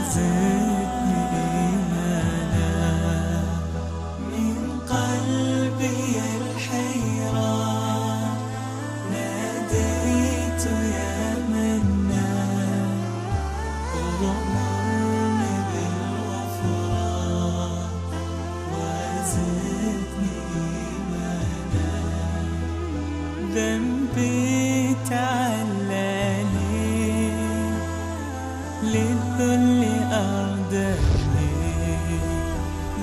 وزدني إيمانا. من قلبي الحيران ناديت يا منان، أغمرني بالغفران وزدني إيمانا. ذنبي تعلاني للذل أردني،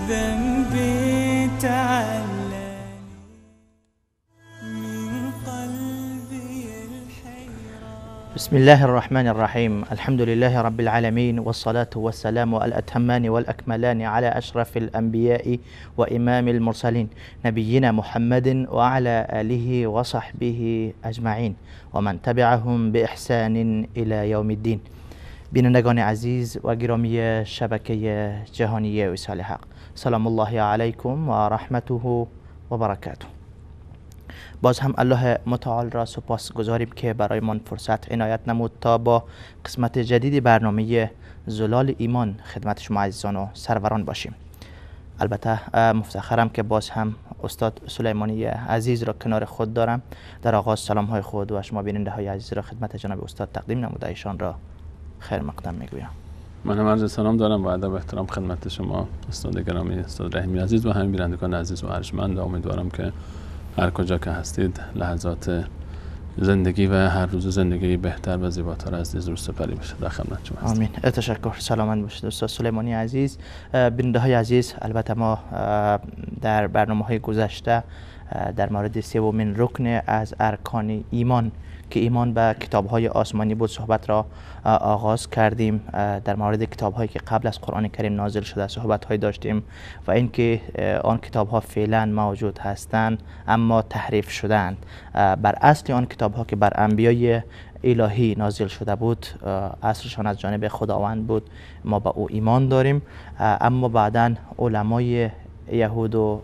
ذنبي تعلاني من قلبي الحيران. بسم الله الرحمن الرحيم. الحمد لله رب العالمين، والصلاة والسلام الأتمان والأكملان على أشرف الأنبياء وإمام المرسلين، نبينا محمد وعلى آله وصحبه أجمعين ومن تبعهم بإحسان إلى يوم الدین. بینندگان عزیز و گرامی شبکه جهانی وصال حق، سلام الله علیکم و رحمته و برکاته. باز هم الله متعال را سپاس گذاریم که برای من فرصت عنایت نمود تا با قسمت جدید برنامه زلال ایمان خدمت شما عزیزان و سروران باشیم. البته مفتخرم که باز هم استاد سلیمانی عزیز را کنار خود دارم. در آغاز سلام های خود و شما بیننده های عزیز را خدمت جناب استاد تقدیم نموده ایشان را خیر مقدم میگویم. من هم عرض سلام دارم و ادب و احترام خدمت شما استاد گرامی، استاد رحیمی عزیز و همین بینندگان عزیز و ارجمند. امیدوارم که هر کجا که هستید لحظات زندگی و هر روز زندگی بهتر و زیباتر از روز سپری بشه. در خدمت شما هستم. آمین. تشکر. سلامت باشید استاد سلیمانی عزیز. بیننده های عزیز، البته ما در برنامه های گذشته در مورد سومین رکن از ارکان ایمان که ایمان به کتاب‌های آسمانی بود صحبت را آغاز کردیم. در مورد کتاب‌هایی که قبل از قرآن کریم نازل شده صحبت‌های داشتیم و اینکه آن کتاب‌ها فعلا موجود هستند اما تحریف شدند. بر اصل آن کتاب‌ها که بر انبیای الهی نازل شده بود، اصلشان از جانب خداوند بود، ما به او ایمان داریم، اما بعداً علمای یهود و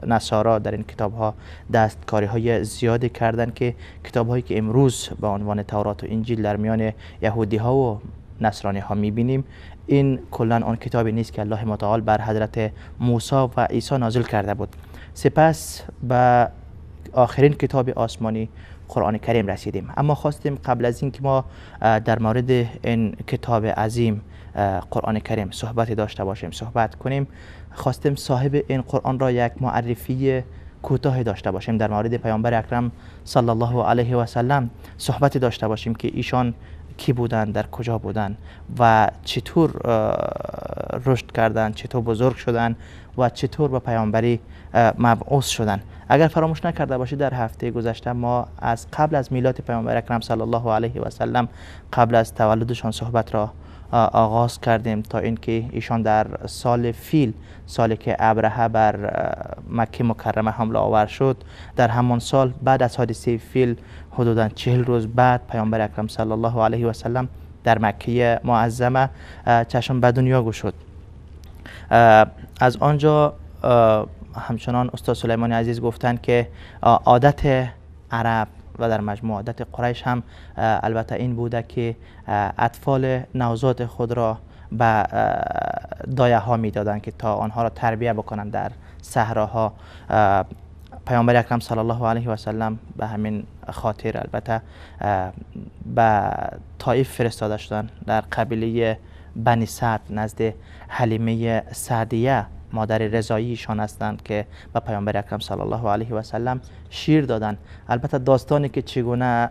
نصارا در این کتاب ها دستکاری های زیادی کردند که کتاب هایی که امروز به عنوان تورات و انجیل در میان یهودی ها و نصرانی ها میبینیم، این کلا آن کتابی نیست که الله متعال بر حضرت موسی و عیسی نازل کرده بود. سپس به آخرین کتاب آسمانی قرآن کریم رسیدیم. اما خواستیم قبل از اینکه ما در مورد این کتاب عظیم قرآن کریم صحبت داشته باشیم، صحبت کنیم، خواستیم صاحب این قرآن را یک معرفی کوتاه داشته باشیم، در مورد پیامبر اکرم صلی الله علیه و سلم صحبت داشته باشیم که ایشان کی بودند، در کجا بودند و چطور رشد کردند، چطور بزرگ شدند و چطور به پیامبری مبعوث شدند. اگر فراموش نکرده باشید در هفته گذشته ما از قبل از میلاد پیامبر اکرم صلی الله علیه و سلم، قبل از تولدشان صحبت را آغاز کردیم تا اینکه ایشان در سال فیل، سالی که ابرهه بر مکه مکرمه حمله آور شد، در همان سال بعد از حادثه فیل حدوداً 40 روز بعد پیامبر اکرم صلی الله علیه و سلم در مکه معظمه چشم به دنیا گشود. از آنجا همچنان استاد سلیمانی عزیز گفتند که عادت عرب و در مجموع عادت قریش هم البته این بوده که اطفال نوزاد خود را به دایه ها میدادند که تا آنها را تربیه بکنند در صحراها. پیامبر اکرم صلی الله علیه و سلم به همین خاطر البته به طائف فرستاده شدند، در قبیله بنی سعد نزد حلیمه سعدیه مادر رضاییشان هستند که به پیامبر اکرم صلی الله علیه و سلم شیر دادند. البته داستانی که چگونه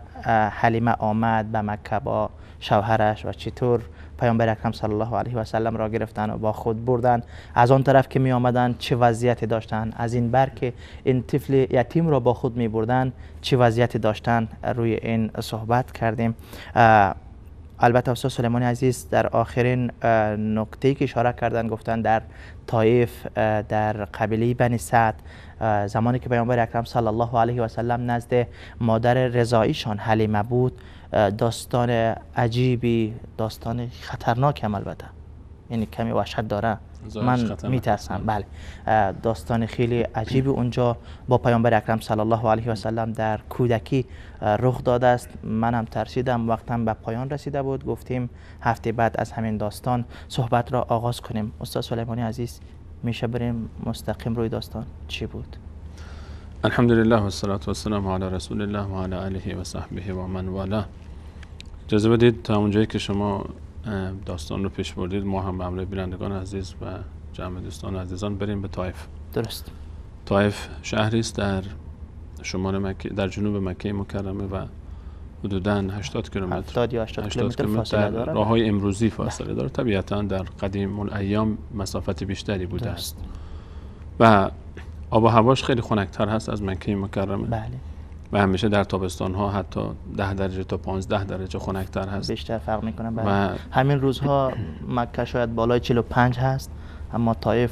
حلیمه آمد به مکه با شوهرش و چطور پیامبر اکرم صلی الله علیه و سلم را گرفتن و با خود بردن، از آن طرف که می آمدن چه وضعیتی داشتن، از این بر که این طفل یتیم را با خود می بردن چه وضعیتی داشتن، روی این صحبت کردیم. البته استاد سلیمانی عزیز در آخرین نکته‌ای که اشاره کردن گفتن در طائف در قبیله بنی سعد زمانی که پیامبر اکرم صلی الله علیه و سلم نزد مادر رضاییشان حلیمه بود، داستان عجیبی، داستان خطرناک هم البته یعنی کمی وحشت داره، من میترسم. بله، داستان خیلی عجیبی اونجا با پیامبر اکرم صلی الله علیه و سلم در کودکی رخ داده است. منم ترسیدم، وقتم به پایان رسیده بود، گفتیم هفته بعد از همین داستان صحبت را آغاز کنیم. استاد سلیمانی عزیز، میشه بریم مستقیم روی داستان چی بود؟ الحمدلله و الصلاة و السلام علی رسول الله و علی آله و صحبه و من والاه. اجازه بدید تا اونجایی که شما داستان رو پیش بردید ما هم به همراه بینندگان عزیز و جمع دوستان عزیزان بریم به طائف. درست. طائف شهری است در شمال مکه، در جنوب مکه مکرمه و حدوداً 80 کیلومتر، 70 یا 80 کیلومتر فاصله داره. راه‌های امروزی فاصله داره. طبیعتاً در قدیم الایام مسافت بیشتری بوده است و آب و هواش خیلی خنک‌تر هست از مکه مکرمه. بله. و همیشه در تابستان ها حتی 10 درجه تا 15 درجه خنک‌تر هست. بیشتر فرق میکنه. بله. و همین روزها مکه شاید بالای 45 هست، اما طائف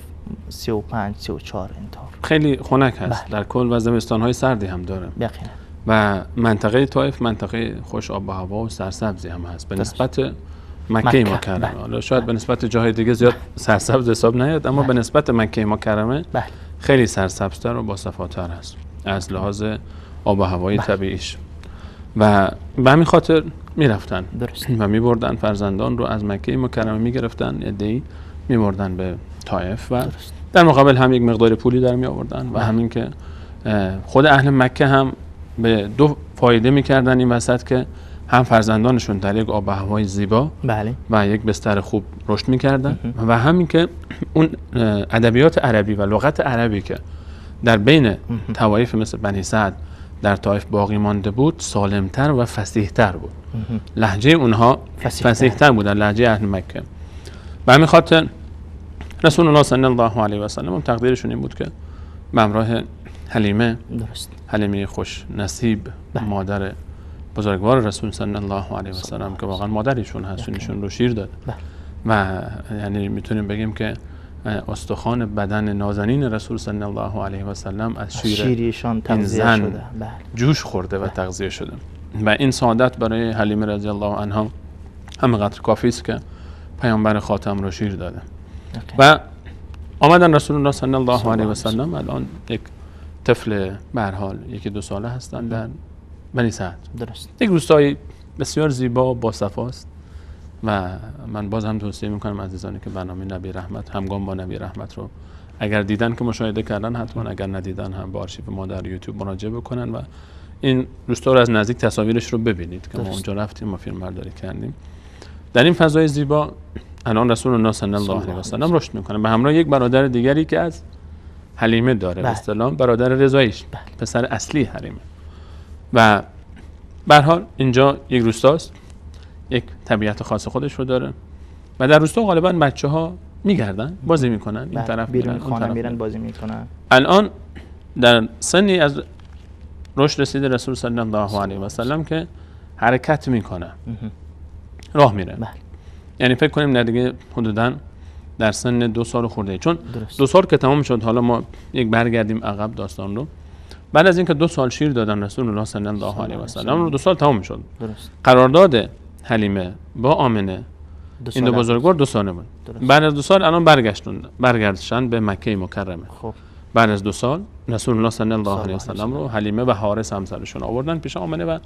35 34 اینطور. خیلی خنک هست. بله. در کل و زمستان های سردی هم داره. یقینا. و منطقه طائف منطقه خوش آب و هوا و سرسبزی هم هست به نسبت مکه مکرمه. حالا شاید به نسبت جاهای دیگه زیاد سرسبز حساب نیاد، اما به نسبت مکه مکرمه خیلی سرسبزتر و باصفاتر هست از لحاظ آب و هوای طبیعیش. و به همین خاطر میرفتن و میبردن فرزندان رو از مکه مکرمه، میگرفتن عده‌ای میبردن به طائف و در مقابل هم یک مقدار پولی در می آوردن و همین که خود اهل مکه هم به دو فایده میکردن این وسط که هم فرزندانشون در یک آب و هوای زیبا و یک بستر خوب رشد میکردن و همین که اون ادبیات عربی و لغت عربی که در بین طوایف مثل بنی سعد در طائف باقی مانده بود سالمتر و فصیح‌تر بود. لهجه اونها فصیح‌تر بود در لهجه اهل مکه. به همین خاطر رسول الله صلی الله علیه و سلم هم تقدیرشون این بود که به همراه حلیمه، حلیمه خوش نصیب، مادر بزرگوار رسول صلی الله علیه و سلم که واقعا مادرشون هست، ایشون رو شیر داد و یعنی میتونیم بگیم که استخوان بدن نازنین رسول صلی الله علیه و سلم از شیر ایشان تغذیه شده، جوش خورده و تغذیه شده و این سعادت برای حلیمه رضی الله عنها همینقدر کافی است که پیامبر خاتم رو شیر داده. و آمدن رسول الله صلی الله علیه و سلم الان یک طفل به هر حال 1-2 ساله هستند در بنی سعد. درست. یک روستایی بسیار زیبا با صفاست و من باز هم توصیه میکنم عزیزانی که برنامه نبی رحمت، همگام با نبی رحمت رو اگر دیدن که مشاهده کردن حتما، اگر ندیدن هم به آرشیو ما در یوتیوب مراجعه بکنن و این روستا رو از نزدیک تصاویرش رو ببینید که ما اونجا رفتیم و فیلم برداری کردیم. در این فضای زیبا الان رسول الله صلی الله علیه و سلم رشد میکنه به همراه یک برادر دیگری که از حلیمه داره، به اصطلاح برادر رضاییش، پسر اصلی حلیمه. و به هر حال اینجا یک روستاست، یک طبیعت خاص خودش رو داره و در روستا غالبا بچه ها میگردن، بازی میکنن، این طرف میرن، اون طرف میرن، بازی میکنن. الان در سنی از رشد رسیده رسول صلی الله علیه و سلم که حرکت میکنه، راه میره. یعنی فکر کنیم نه دیگه حدوداً در سن 2 سال خورده، چون 2 سال که تمام شد، حالا ما یک برگردیم عقب داستان رو، بعد از اینکه 2 سال شیر دادن رسول الله صلی الله علیه و سلم رو 2 سال تمام شد. قرارداد حلیمه با آمنه این دو بزرگوار 2 ساله بود. بعد از 2 سال الان برگشتن به مکه مکرمه. خب. بعد از 2 سال رسول الله صلی الله علیه و سلم رو حلیمه و حارث همسرشون آوردن پیش آمنه و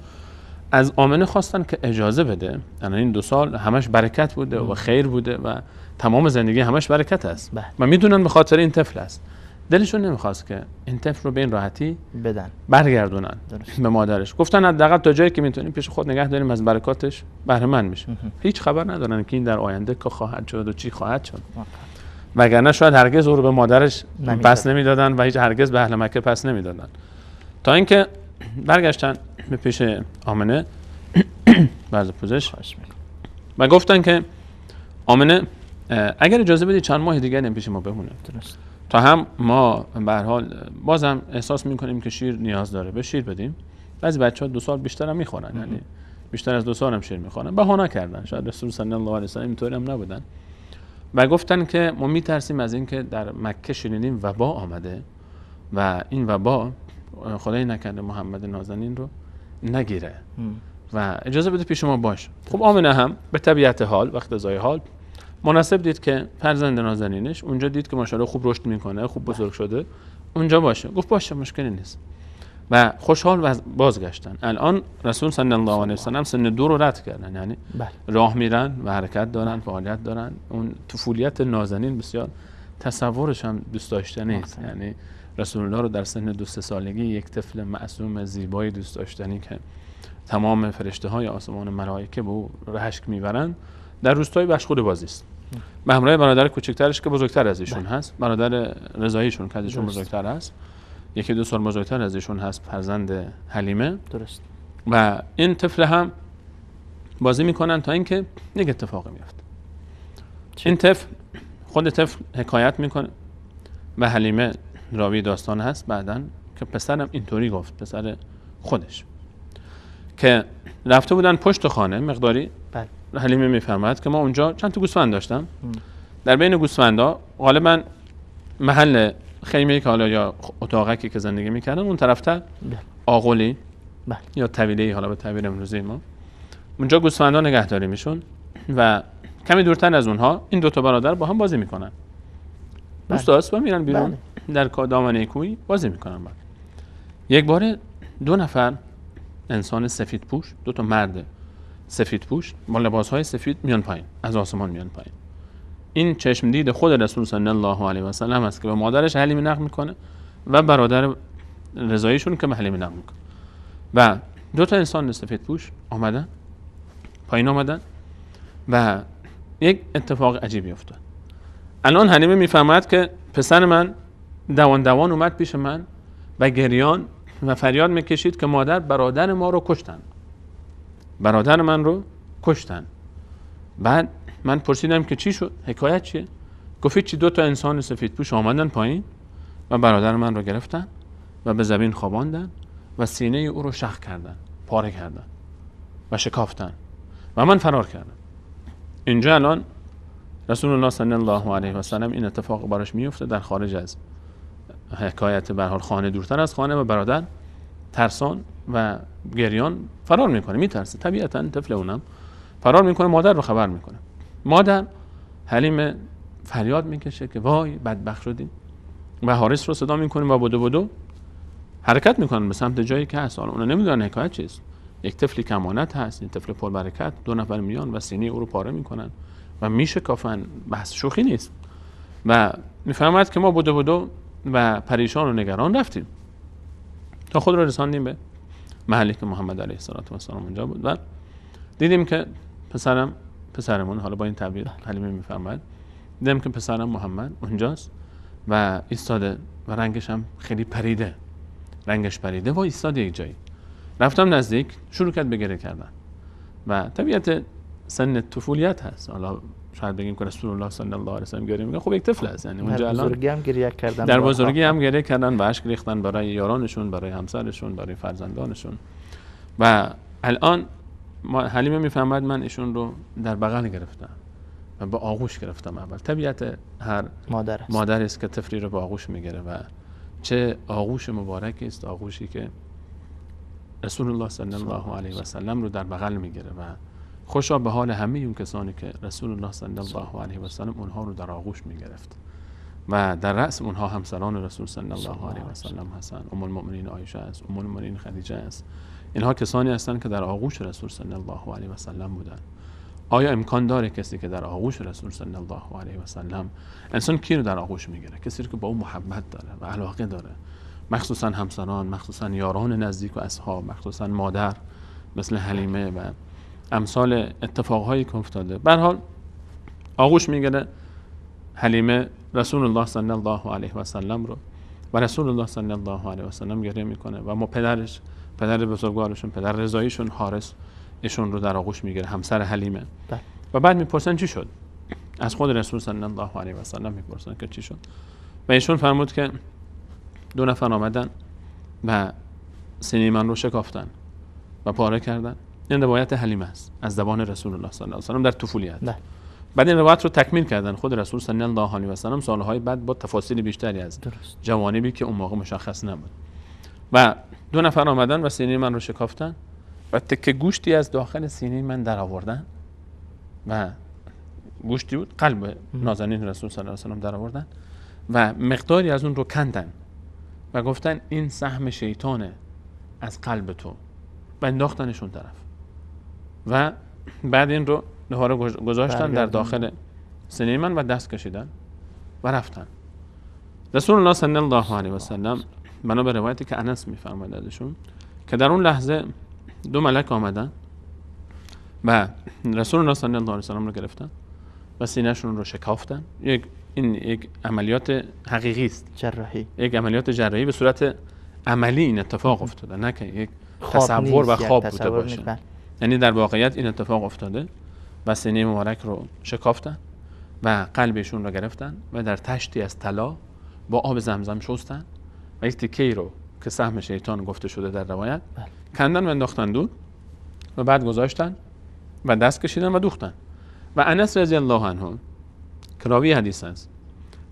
از آمنه خواستن که اجازه بده. یعنی این 2 سال همش برکت بوده و خیر بوده و تمام زندگی همش برکت است و میدونن به خاطر این طفل است. دلشون نمیخواست که این طفل رو به این راحتی بدن، برگردونن به مادرش. گفتن حداقل تا جایی که میتونیم پیش خود نگه داریم، از برکاتش بهره مند میشه. هیچ خبر ندارن که این در آینده که خواهد شد و چی خواهد شد، وگرنه شاید هرگز او رو به مادرش پس نمیدادن و هیچ هرگز به اهل مکه پس نمیدادن. تا اینکه برگشتن به پیش آمنه بعد پوزش و گفتن که آمنه اگر اجازه بدی چند ماه دیگه پیش ما بمونه، درست. تا هم ما به هر حال بازم احساس میکنیم که شیر نیاز داره، به شیر بدیم. بعضی بچه‌ها 2 سال بیشتر هم میخورن، یعنی بیشتر از 2 سال هم شیر میخورن. بهانه کردن، شاید رسول صلی الله علیه و سلم اینطوری هم نبودن و گفتن که ما میترسیم از اینکه در مکه شنیدیم وبا آمده و این وبا خدای نکرده محمد نازنین رو نگیره و اجازه بده پیش ما باش. خب آمنه هم به طبیعت حال وقت ازای حال مناسب دید که فرزند نازنینش اونجا دید که ماشاءالله خوب رشد میکنه، خوب بزرگ شده، اونجا باشه. گفت باشه مشکلی نیست و خوشحال بازگشتن. الان رسول صلی الله علیه و سلم سن 2 رو رد کردن، یعنی راه میرن و حرکت دارن، فعالیت دارن. اون طفولیت نازنین بسیار تصورش هم دوست داشتنی است. یعنی رسول الله رو در سن 2-3 سالگی یک طفل معصوم زیبای دوست داشتنی که تمام فرشته های آسمان و ملائکه به او رشک میبرند، در روستای مشغول بازی است به همراه برادر کوچکترش که بزرگتر از ایشون هست، برادر رضاییشون که از ایشون بزرگتر هست، 1-2 سال بزرگتر از ایشون هست، فرزند حلیمه. درست. و این طفل هم بازی میکنن تا اینکه یک اتفاقی میفته. این طفل، خود طفل حکایت میکنه و حلیمه راوی داستان هست بعداً که پسرم اینطوری گفت، پسر خودش که رفته بودن پشت خانه مقداری. بله. حلیمه میفرماید که ما اونجا چند تا گوسفند داشتم. در بین گوسفندا غالبا محل خیمه‌ای که حالا یا اتاقکی که زندگی میکردن اون طرفتر آغلی یا طویله‌ای حالا به تعبیر امروزی ما، اونجا گوسفندا نگهداری میشون و کمی دورتر از اونها این دو تا برادر با هم بازی میکنن. روستاست و میرن بیرون در دامنه کوهی بازی میکنن. بعد یک بار 2 نفر انسان سفید پوش، 2 تا مرد سفید پوش با لباسهای سفید میان پایین، از آسمان میان پایین. این چشم دید خود رسول صلی الله علیه و سلم است که به مادرش حلیمه نقل میکنه و برادر رضاییشون که به حلیمه نقل میکنه. و 2 تا انسان سفید پوش آمدن پایین آمدن و یک اتفاق عجیبی افتاد. الان حلیمه میفهمد که پسر من دوان دوان اومد پیش من و گریان و فریاد میکشید که مادر برادر ما رو کشتن، برادر من رو کشتن. بعد من پرسیدم که چی شد، حکایت چیه؟ گفت چی، 2 تا انسان سفید پوش آمدن پایین و برادر من رو گرفتن و به زمین خواباندن و سینه او رو شق کردن، پاره کردن و شکافتن و من فرار کردم. اینجا الان رسول الله صلی الله علیه و سلم این اتفاق براش میفته در خارج از حکایت، به هر حال خانه، دورتر از خانه، و برادر ترسان و گریان فرار میکنه، میترسه طبیعتا، طفل اونم فرار میکنه، مادر رو خبر میکنه. مادر حلیمه فریاد میکشه که وای بدبخت شدیم و حارس رو صدا میکنه و بدو بدو حرکت میکنن به سمت جایی که هست. اونا نمیدونن حکایت چیست. یک طفلی کمانت هست، این طفل پربرکت، 2 نفر میان و سینه او رو پاره میکنن و میشکافن، بحث شوخی نیست. و میفهمد که ما بدو بدو و پریشان و نگران رفتیم تا خود رو رساندیم به محلی که محمد علیه السلام اونجا بود و دیدیم که پسرمون، حالا با این تعبیر حلیمه میفرماید، دیدیم که پسرم محمد اونجاست و ایستاده و رنگش هم خیلی پریده، رنگش پریده و ایستاده یک جایی. رفتم نزدیک، شروع کرد به گریه کردن و طبیعت سن طفولیت هست. حالا شاید بگیم که رسول الله صلی الله علیه و سلم گریه میکنه، خب یک طفل است، یعنی اونجا الان بزرگی هم گریه کردن، در بزرگی هم گریه کردن و اشک ریختن برای یارانشون، برای همسرشون، برای فرزندانشون. و الان حلیمه میفهمد من ایشون رو در بغل گرفتم و به آغوش گرفتم. اول طبیعت هر مادر است که طفلی رو به آغوش میگیره و چه آغوش مبارکی است، آغوشی که رسول الله صلی الله علیه و سلم رو در بغل میگیره و خوشا به حال همه اون کسانی که رسول الله صلی الله علیه و سلم اونها رو در آغوش میگرفت و در رأس اونها همسران رسول صلی الله علیه و سلم هستند، ام المؤمنین عایشه است، ام المؤمنین خدیجه است. اینها کسانی هستند که در آغوش رسول صلی الله علیه و سلم بودند. آیا امکان داره کسی که در آغوش رسول صلی الله علیه و سلم، انسان کی رو در آغوش میگیره؟ کسی که با او محبت داره و علاقه داره، مخصوصا همسران، مخصوصا یاران نزدیک و اصحاب، مخصوصا مادر مثل حلیمه و امثال اتفاقهایی که افتاده. به هر حال آغوش میگیره حلیمه رسول الله صلی الله علیه و سلم رو و رسول الله صلی الله علیه و سلم گریه میکنه و ما پدرش، پدر بزرگوارشون، پدر رضاییشون حارس، ایشون رو در آغوش میگیره، همسر حلیمه. و بعد میپرسن چی شد؟ از خود رسول صلی الله علیه و سلم میپرسن که چی شد؟ و ایشون فرمود که 2 نفر آمدن و سینه من رو شکافتن و پاره کردن. این روایت حلیمه است از زبان رسول الله صلی الله علیه و سلم در طفولیت. بعد این روایت رو تکمیل کردن خود رسول صلی الله علیه و سلم سالهای بعد با تفاصیل بیشتری از جوانبی که اون موقع مشخص نبود. و 2 نفر آمدن و سینه من رو شکافتن و تکه گوشتی از داخل سینه من در آوردن و گوشتی بود، قلب نازنین رسول صلی الله علیه و سلم در آوردن و مقداری از اون رو کندن و گفتن این سهم شیطانه از قلب تو و انداختنشون طرف و بعد این رو دوباره گذاشتن در داخل سینه من و دست کشیدن و رفتن. رسول الله صلی الله علیه و سلم بنا به روایتی که انس میفرماید ازشون که در اون لحظه دو ملک آمدن و رسول الله صلی الله علیه و سلم رو گرفتن و سینه‌شون رو شکافتن. این یک عملیات حقیقی است، جراحی، یک عملیات جراحی به صورت عملی این اتفاق افتاده، نه که یک تصور و خواب بوده باشه. یعنی در واقعیت این اتفاق افتاده و سینه مبارک رو شکافتن و قلبشون رو گرفتن و در تشتی از طلا با آب زمزم شستن و یک تیکه رو که سهم شیطان گفته شده در روایت کندن و انداختن دور و بعد گذاشتن و دست کشیدن و دوختن. و انس رضی الله عنه که راوی حدیث است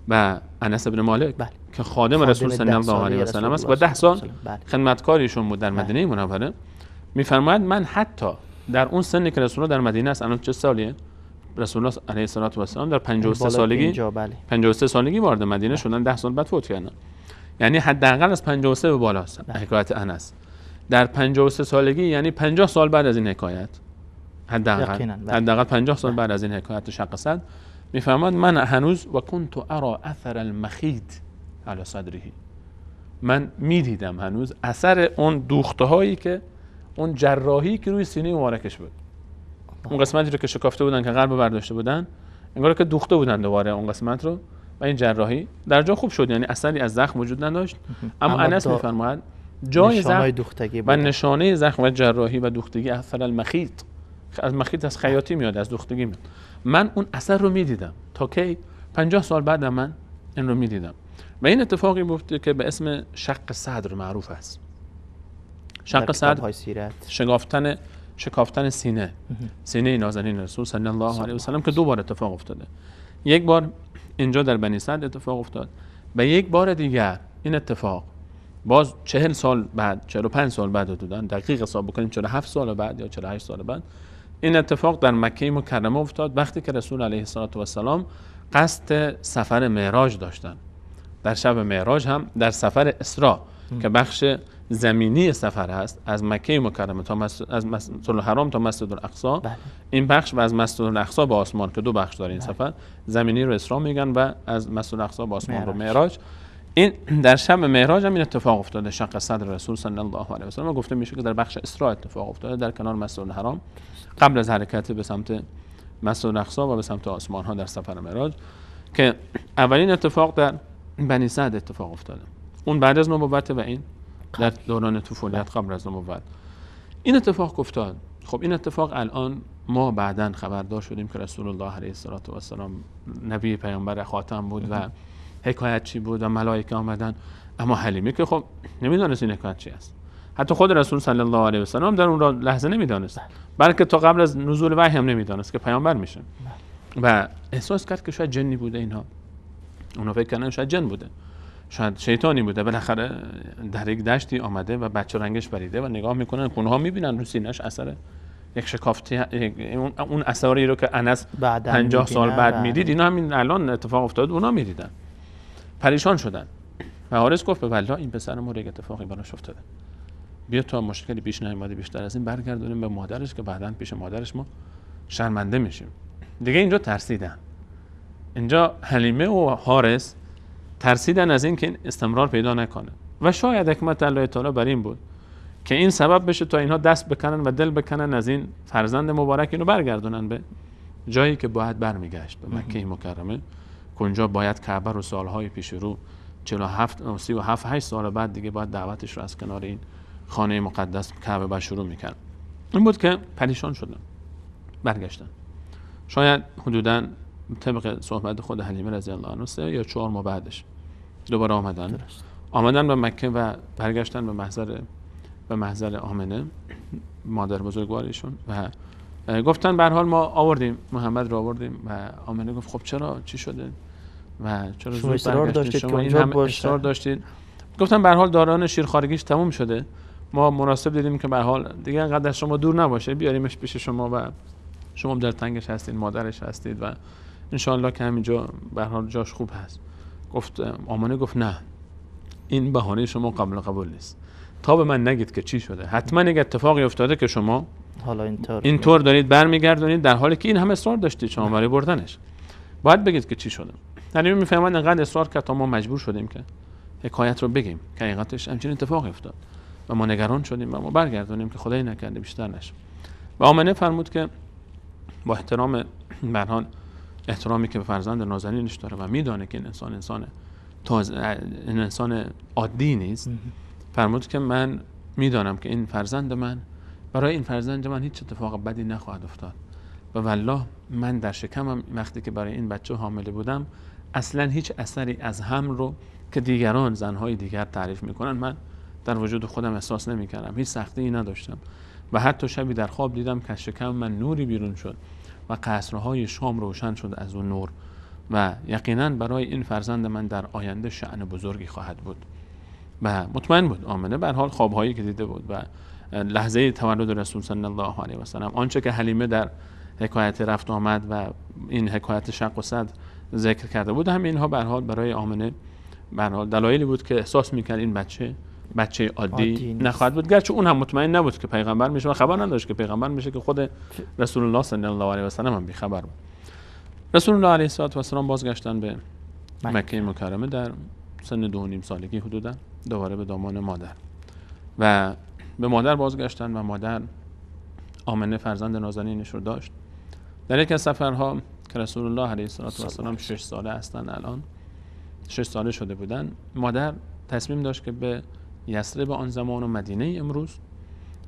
و انس بن مالک که خادم رسول صلی الله علیه و سلم است و 10 سال خدمتکارشون بود در مدینه منوره، میفرماید من حتی در اون سنی که رسول الله در مدینه است، الان چه سالیه؟ رسول الله علیه الصلاة والسلام در 53 سالگی 53 سالگی وارد مدینه شدن، 10 سال بعد فوت کردن، یعنی حداقل از 53 به بالا است حکایت انس. در 53 سالگی یعنی 50 سال بعد از این حکایت، حداقل 50 سال بعد از این حکایت شق صدر، میفرماد من هنوز و کنت ارى اثر المخیط علی صدره، من میدیدم هنوز اثر اون دوخته هایی که اون جراحی که روی سینه مبارکش بود، اون قسمتی رو که شکافته بودن که قلب برداشته بودن، انگار که دوخته بودن دوباره اون قسمت رو و این جراحی در جا خوب شد، یعنی اثری از زخم وجود نداشت. اما انس میفرماید جای زخم و نشانه زخم و جراحی و دوختگی اثر المخیط، از مخیط از خیاطی میاد، از دوختگی میاد، من اون اثر رو میدیدم تا کی 50 سال بعد من این رو میدیدم. و این اتفاقی بود که به اسم شق صدر معروف است. شق صدر شکافتن سینه، سینه نازنین رسول صلی الله علیه و سلم که دو بار اتفاق افتاده. یک بار اینجا در بنی سعد اتفاق افتاد و یک بار دیگر این اتفاق باز 40 سال بعد، 45 سال بعد حدوداً، دقیق حساب بکنیم 47 سال بعد یا 48 سال بعد، این اتفاق در مکه مکرمه افتاد وقتی که رسول علیه الصلاة والسلام قصد سفر معراج داشتن. در شب معراج هم در سفر اسراء که بخش زمینی سفر هست، از مکه مکرمه تا از مسجد الحرام تا مسجد الاقصی، این بخش و از مسجد الاقصی به آسمان که دو بخش داره این سفر، زمینی رو اسراء میگن و از مسجد الاقصی به آسمان رو معراج. این در شب معراج هم این اتفاق افتاده، شق صدر رسول صلی الله علیه و سلم، گفته میشه که در بخش اسراء اتفاق افتاده در کنار مسجد الحرام قبل از حرکت به سمت مسجد الاقصی و به سمت آسمان ها در سفر معراج، که اولین اتفاق در بنی سعد اتفاق افتاده، اون بعد از نبوت و این در دوران طفولیت قبل از نبوت این اتفاق افتاد. خب این اتفاق الان ما بعداً خبردار شدیم که رسول الله علیه الصلاة والسلام نبی پیامبر خاتم بود و حکایت چی بود و ملائکه آمدن، اما حلیمه که خب نمیدانست این حکایت چی است. حتی خود رسول صلی الله علیه و سلم در اون لحظه نمیدانست، بلکه تا قبل از نزول وحی هم نمیدانست که پیامبر میشه و احساس کرد که شاید جنی بوده. اینها اونا فکر کردن شاید جن بوده، شاید شیطانی بوده، بالاخره در یک دشتی آمده و بچه رنگش پریده و نگاه میکنن اونها میبینن رو سینه‌اش اثر یک شکافتی، اون اثاری رو که انس 50 سال بعد میدید، اینا همین الان اتفاق افتاد اونا میدیدن، پریشان شدن. و حارث گفت به والله این پسر ما یک اتفاقی براش افتاده، بیا تا مشکلی پیش نیومده بیشتر از این برگردونیم به مادرش که بعداً پیش مادرش ما شرمنده میشیم. دیگه اینجا ترسیدن، اینجا حلیمه و حارث ترسیدن از این که این استمرار پیدا نکنه و شاید حکمت الله تعالی بر این بود که این سبب بشه تا اینها دست بکنن و دل بکنن از این فرزند مبارک، اینو برگردونن به جایی که باید برمیگشت، به مکه مکرمه، که اونجا باید کعبه رو سالهای پیش رو 47 37 8 سال بعد دیگه باید دعوتش رو از کنار این خانه مقدس کعبه بعد شروع میکرد. این بود که پریشان شدن، برگشتن. شاید حدوداً طبق صحبت خود حلیمه رضی الله عنها 3 یا 4 ماه بعدش دوباره آمدن. آمدن به مکه و برگشتن به محضر آمنه مادر بزرگوارشون و گفتن به هر حال ما آوردیم محمد رو آوردیم. و آمنه گفت خب چرا، چی شده و چرا زود برگشتید، شما این هم اصرار داشتید؟ گفتن به هر حال دوران شیرخوارگیش تموم شده، ما مناسب دیدیم که به هر حال دیگه انقدر از شما دور نباشه، بیاریمش پیش شما و شما در تنگش هستید، مادرش هستید و انشاءالله که همینجا به هر حال جاش خوب هست. گفت آمنه گفت نه، این بهانه شما قابل قبول نیست. تا به من نگید که چی شده، حتما یک اتفاقی افتاده که شما حالا اینطور دارید برمیگردونید، در حالی که این هم اصرار داشتید شما برای بردنش. باید بگید که چی شده. یعنی میفهمن انقدر اصرار کرد تا ما مجبور شدیم که حکایت رو بگیم که حقیقتش همچین اتفاقی افتاد و ما نگران شدیم و ما برگردونیم که خدای نکرده بیشتر نشه. و آمنه فرمود که با احترام، به هر حال احترامی که به فرزند نازنینش داره و میدانه که این انسان تازه، این انسان عادی نیست، فرمود که من میدانم که این فرزند من، برای این فرزند من هیچ اتفاق بدی نخواهد افتاد و والله من در شکمم وقتی که برای این بچه حامله بودم اصلا هیچ اثری از هم رو که دیگران، زنهای دیگر تعریف میکنن، من در وجود خودم احساس نمیکردم، هیچ سختی نداشتم و حتی شبی در خواب دیدم که شکم من نوری بیرون شد و قصرهای شام روشن شد از اون نور و یقینا برای این فرزند من در آینده شأن بزرگی خواهد بود. و مطمئن بود آمنه به هر حال خوابهایی که دیده بود و لحظه تولد رسول صلی الله علیه و سلم، آنچه که حلیمه در حکایت رفت آمد و این حکایت شق و صدر ذکر کرده بود، هم اینها به هر حال برای آمنه به هر حال دلایلی بود که احساس میکرد این بچه عادی نخواهد بود، گرچه اون هم مطمئن نبود که پیغمبر میشه و خبر نداشت که پیغمبر میشه، که خود رسول الله صلی الله علیه و سلم هم بیخبر بود. رسول الله علیه الصلاه و السلام بازگشتن به مکه مکرمه در سن 2.5 سالگی حدودا، دوباره به دامان مادر و به مادر بازگشتن و مادر آمنه فرزند نازنینش رو داشت. در یک از سفرها که رسول الله علیه الصلاه و السلام 6 ساله هستند، الان 6 ساله شده بودن، مادر تصمیم داشت که به یثرب آن زمان و مدینه امروز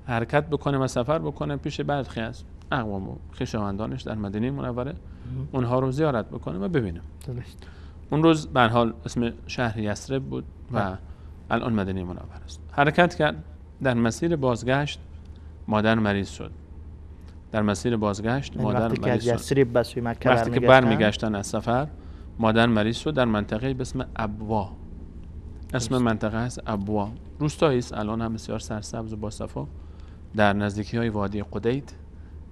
حرکت بکنه و سفر بکنه پیش برخی از اقوام و خویشاوندانش در مدینه منوره، اونها رو زیارت بکنه و ببینه. اون روز به هر حال اسم شهر یثرب بود و الان مدینه منوره است. حرکت کرد، در مسیر بازگشت مادر مریض شد. در مسیر بازگشت مادر مریض شد. وقتی که برمیگشتن از سفر مادر مریض شد در منطقه به اسم ابوا. اسم منطقه هست ابوا، روستایی است الان هم بسیار سرسبز و باصفا، در نزدیکی های وادی قدید،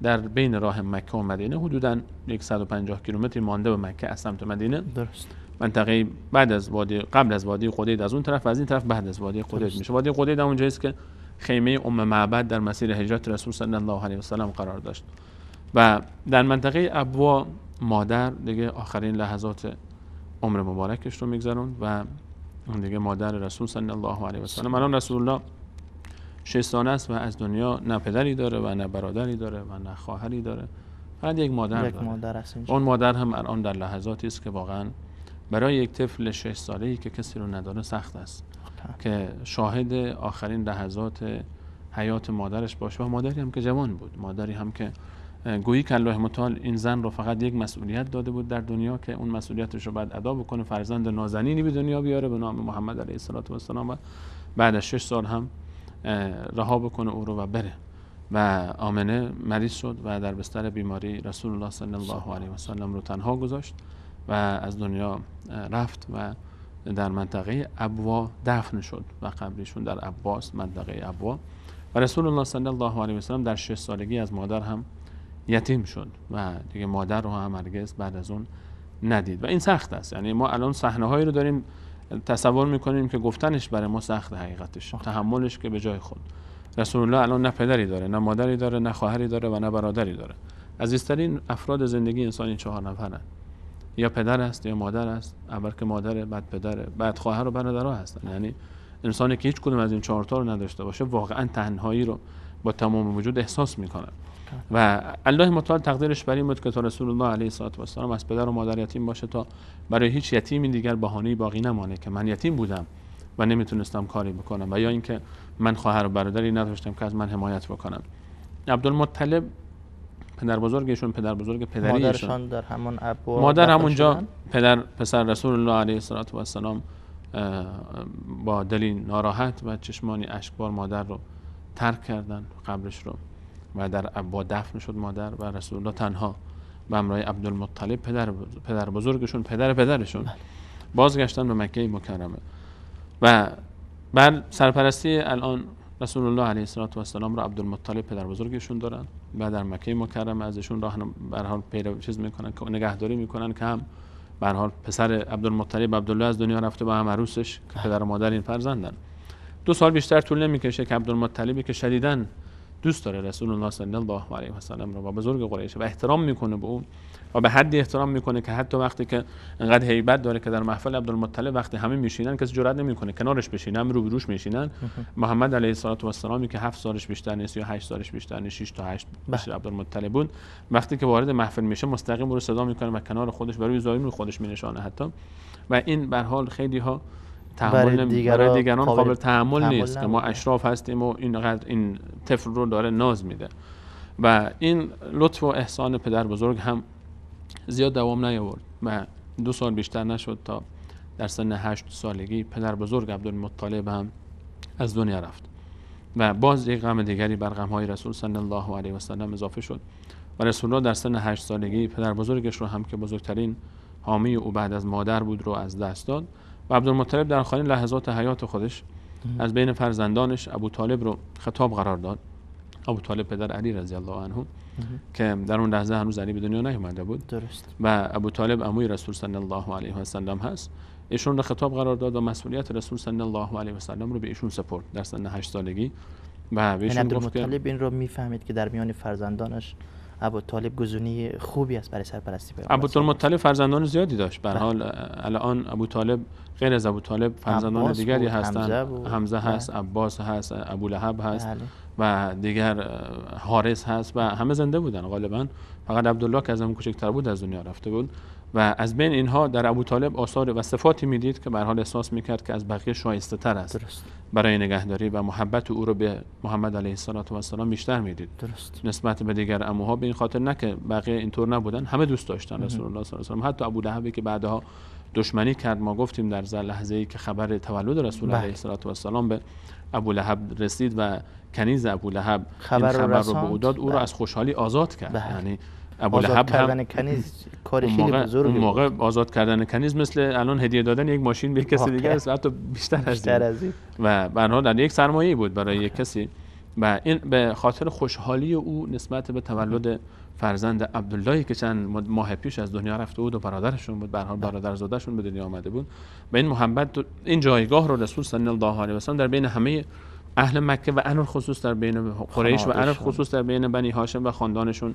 در بین راه مکه و مدینه، حدوداً 150 کیلومتری مانده به مکه از سمت مدینه. درست. منطقه بعد از وادی، قبل از وادی قدید از اون طرف و از این طرف بعد از وادی قدید میشه. وادی قدید اونجایی است که خیمه ام معبد در مسیر هجرت رسول صلی الله علیه و سلم قرار داشت. و در منطقه ابوا مادر دیگه آخرین لحظات عمر مبارکش رو میگذروند و اون دیگه مادر رسول صلی الله علیه و سلم. الان رسول الله 6 ساله است و از دنیا نه پدری داره و نه برادری داره و نه خواهری داره، فقط یک مادر داره. مادر است اینجا. اون مادر هم الان در لحظاتی است که واقعا برای یک طفل 6 ساله‌ای که کسی رو نداره سخت است که شاهد آخرین لحظات حیات مادرش باشه و مادری هم که جوان بود، مادری هم که گویی که الله متعال این زن رو فقط یک مسئولیت داده بود در دنیا که اون مسئولیتش رو بعد ادا بکنه، فرزند نازنینی به دنیا بیاره به نام محمد علیه الصلاة والسلام و بعد از 6 سال هم رها بکنه او رو و بره. و آمنه مریض شد و در بستر بیماری رسول الله صلی الله علیه و سلم رو تنها گذاشت و از دنیا رفت و در منطقه ابوا دفن شد و قبرشون در عباس، منطقه ابوا. و رسول الله صلی الله علیه و سلم در 6 سالگی از مادر هم یتیم شد و دیگه مادر رو هم هرگز بعد از اون ندید و این سخت است. یعنی ما الان صحنه هایی رو داریم تصور میکنیم که گفتنش برای ما سخت، حقیقتش تحملش که به جای خود. رسول الله الان نه پدری داره، نه مادری داره، نه خواهری داره و نه برادری داره. عزیزترین افراد زندگی انسان این 4 نفرن، یا پدر است یا مادر است، اول که مادره، بعد پدره، بعد خواهر و برادرها هستن. یعنی انسانی که هیچ کدوم از این 4 تا رو نداشته باشه واقعا تنهایی رو با تمام وجود احساس میکنه. و الله متعال تقدیرش بر این بود که تا رسول الله علیه الصلاه و السلام از پدر و مادر یتیم باشه تا برای هیچ یتیمی دیگر بهانه‌ای باقی نمانه که من یتیم بودم و نمیتونستم کاری بکنم و یا اینکه من خواهر و برادری نداشتم که از من حمایت بکنم. عبدالمطلب پدر بزرگشون، پدر بزرگ پدریشون، مادرشان در همون ابوا، مادر همونجا، پدر پسر رسول الله علیه الصلاه و السلام با دلی ناراحت و چشمانی اشکبار مادر رو ترک کردن، قبرش رو، و در ابوا دفن شد مادر و رسول الله تنها به همراه عبدالمطلب پدر بزرگشون، پدر پدرشون بازگشتن به مکه مکرمه. و بر سرپرستی الان رسول الله علیه الصلاة والسلام رو عبدالمطلب پدر بزرگشون دارن. و در مکه مکرمه ازشون راه به هر حال پیرو چیز میکنن که نگهداری میکنن که هم به هر حال پسر عبدالمطلب عبدالله از دنیا رفته با هم عروسش که پدر و مادر این فرزندن. 2 سال بیشتر طول نمیکشه که عبدالمطلبی که شدیداً دوست داره رسول الله صلی الله علیه و سلم رو و بزرگ قریش و احترام میکنه به اون و به حدی احترام میکنه که حتی وقتی که انقدر هیبت داره که در محفل عبدالمطلب وقتی همه میشینن کسی جرئت نمیکنه کنارش بشینن، روبروش میشینن. محمد علیه الصلاه و السلام که 7 سالش بیشتر نیست یا 8 سالش بیشتر نیست، 6 تا 8 بیشتر عبدالمطلب بود، وقتی که وارد محفل میشه مستقیم رو صدا میکنه و کنار خودش و روی زانوی خودش مینشانه حتی. و این به هر حال خیلی ها تحمل برای دیگران قابل تحمل نیست که ما اشراف هستیم و اینقدر این طفل رو داره ناز میده. و این لطف و احسان پدر بزرگ هم زیاد دوام نیاورد و 2 سال بیشتر نشد تا در سن 8 سالگی پدر بزرگ عبدالمطلب هم از دنیا رفت و باز یک غم دیگری بر غم‌های رسول صلی الله علیه و سلم اضافه شد و رسول الله در سن 8 سالگی پدر بزرگش رو هم که بزرگترین حامی او بعد از مادر بود رو از دست داد. و عبدالمطلب در آخرین لحظات حیات خودش از بین فرزندانش ابو طالب رو خطاب قرار داد. ابو طالب پدر علی رضی الله عنه که در اون لحظه هنوز علی به دنیا نیومده بود. درست. و ابو طالب عموی رسول صلی الله علیه و سلم هست. ایشون رو خطاب قرار داد و مسئولیت رسول صلی الله علیه و سلم رو به ایشون سپرد در سن 8 سالگی. و به ایشون گفت که عبدالمطلب این رو میفهمید که در میان فرزندانش ابو طالب گزینه خوبی است برای سرپرستی. عبدالمطلب فرزندان زیادی داشت. به هر حال الان ابو طالب غیر از ابو طالب فرزندان دیگری هستند. حمزه هست، عباس هست، ابو لهب هست و دیگر حارث هست و همه زنده بودن غالبا. فقط عبدالله که از همون کوچکتر بود از دنیا رفته بود. و از بین اینها در ابو طالب آثار و صفاتی میدید که به هر حال احساس میکرد که از بقیه شایسته تر است. درست. برای نگهداری و محبت او رو به محمد علیه الصلاة و السلام بیشتر میدید. درست. نسبت به دیگر عموها، به این خاطر نه که بقیه اینطور نبودن، همه دوست داشتن رسول الله صلی الله علیه و سلم. حتی ابو لهبی که بعدها دشمنی کرد، ما گفتیم در لحظه ای که خبر تولد رسول علیه الصلاة و السلام به ابو لهب رسید و کنیز ابو لهب خبر رو به او داد، او رو از خوشحالی آزاد کرد. یعنی ابو لهب کردن کنیز کار خیلی بزرگی بود. اون موقع آزاد کردن کنیز مثل الان هدیه دادن یک ماشین به کسی دیگه است، حتی بیشتر از این. و به هر حال در یک سرمایه بود برای یک کسی و این به خاطر خوشحالی او نسبت به تولد فرزند عبداللهی که چند ماه پیش از دنیا رفته بود و برادرشون بود، به هر حال برادرزاده‌شون به دنیا آمده بود. و این محبت، این جایگاه رو رسول صلی الله علیه و سلم در بین همه اهل مکه و علی خصوص در بین قریش و علی خصوص در بین بنی هاشم و خاندانشون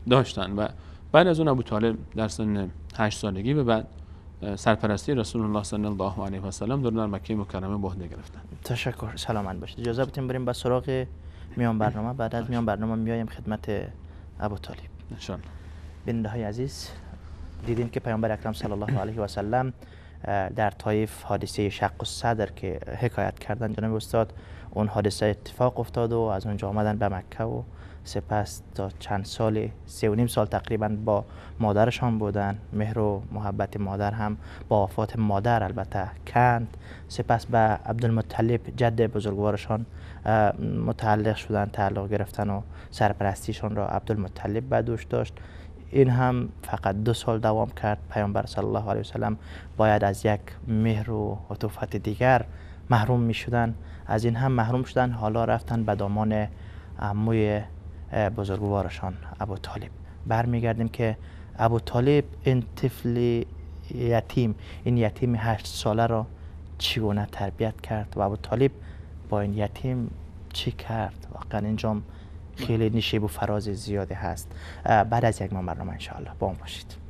داشتن. و بعد از اون ابو طالب در سن 8 سالگی به بعد سرپرستی رسول الله صلی الله علیه و سلم در مکه مکرمه به عهده گرفتن. تشکر، سلامت باشید. اجازه بدیم بریم به سراغ میان برنامه. بعد از میان برنامه میایم خدمت ابو طالب ان شاء الله. بیننده های عزیز، دیدیم که پیامبر اکرم صلی الله علیه و سلم در طایف حادثه شق الصدر که حکایت کردن جناب استاد، اون حادثه اتفاق افتاد و از اونجا آمدن به مکه و سپس تا چند سال، 3.5 سال تقریبا با مادرشان بودن. مهر و محبت مادر هم با وفات مادر البته کند. سپس به عبدالمطلب جد بزرگوارشان متعلق شدن، تعلق گرفتن و سرپرستیشان را عبدالمطلب به دوش داشت. این هم فقط 2 سال دوام کرد. پیامبر صلی الله علیه وسلم باید از یک مهر و عطوفت دیگر محروم می شدن، از این هم محروم شدن. حالا رفتن به دامان عموی بزرگوارشان ابو طالب. برمیگردیم که ابو طالب این طفل یتیم، این یتیم 8 ساله را چگونه تربیت کرد و ابو طالب با این یتیم چی کرد. واقعا اینجا خیلی نشیب و فراز زیادی هست. بعد از یک برنامه انشاءالله با ما باشید.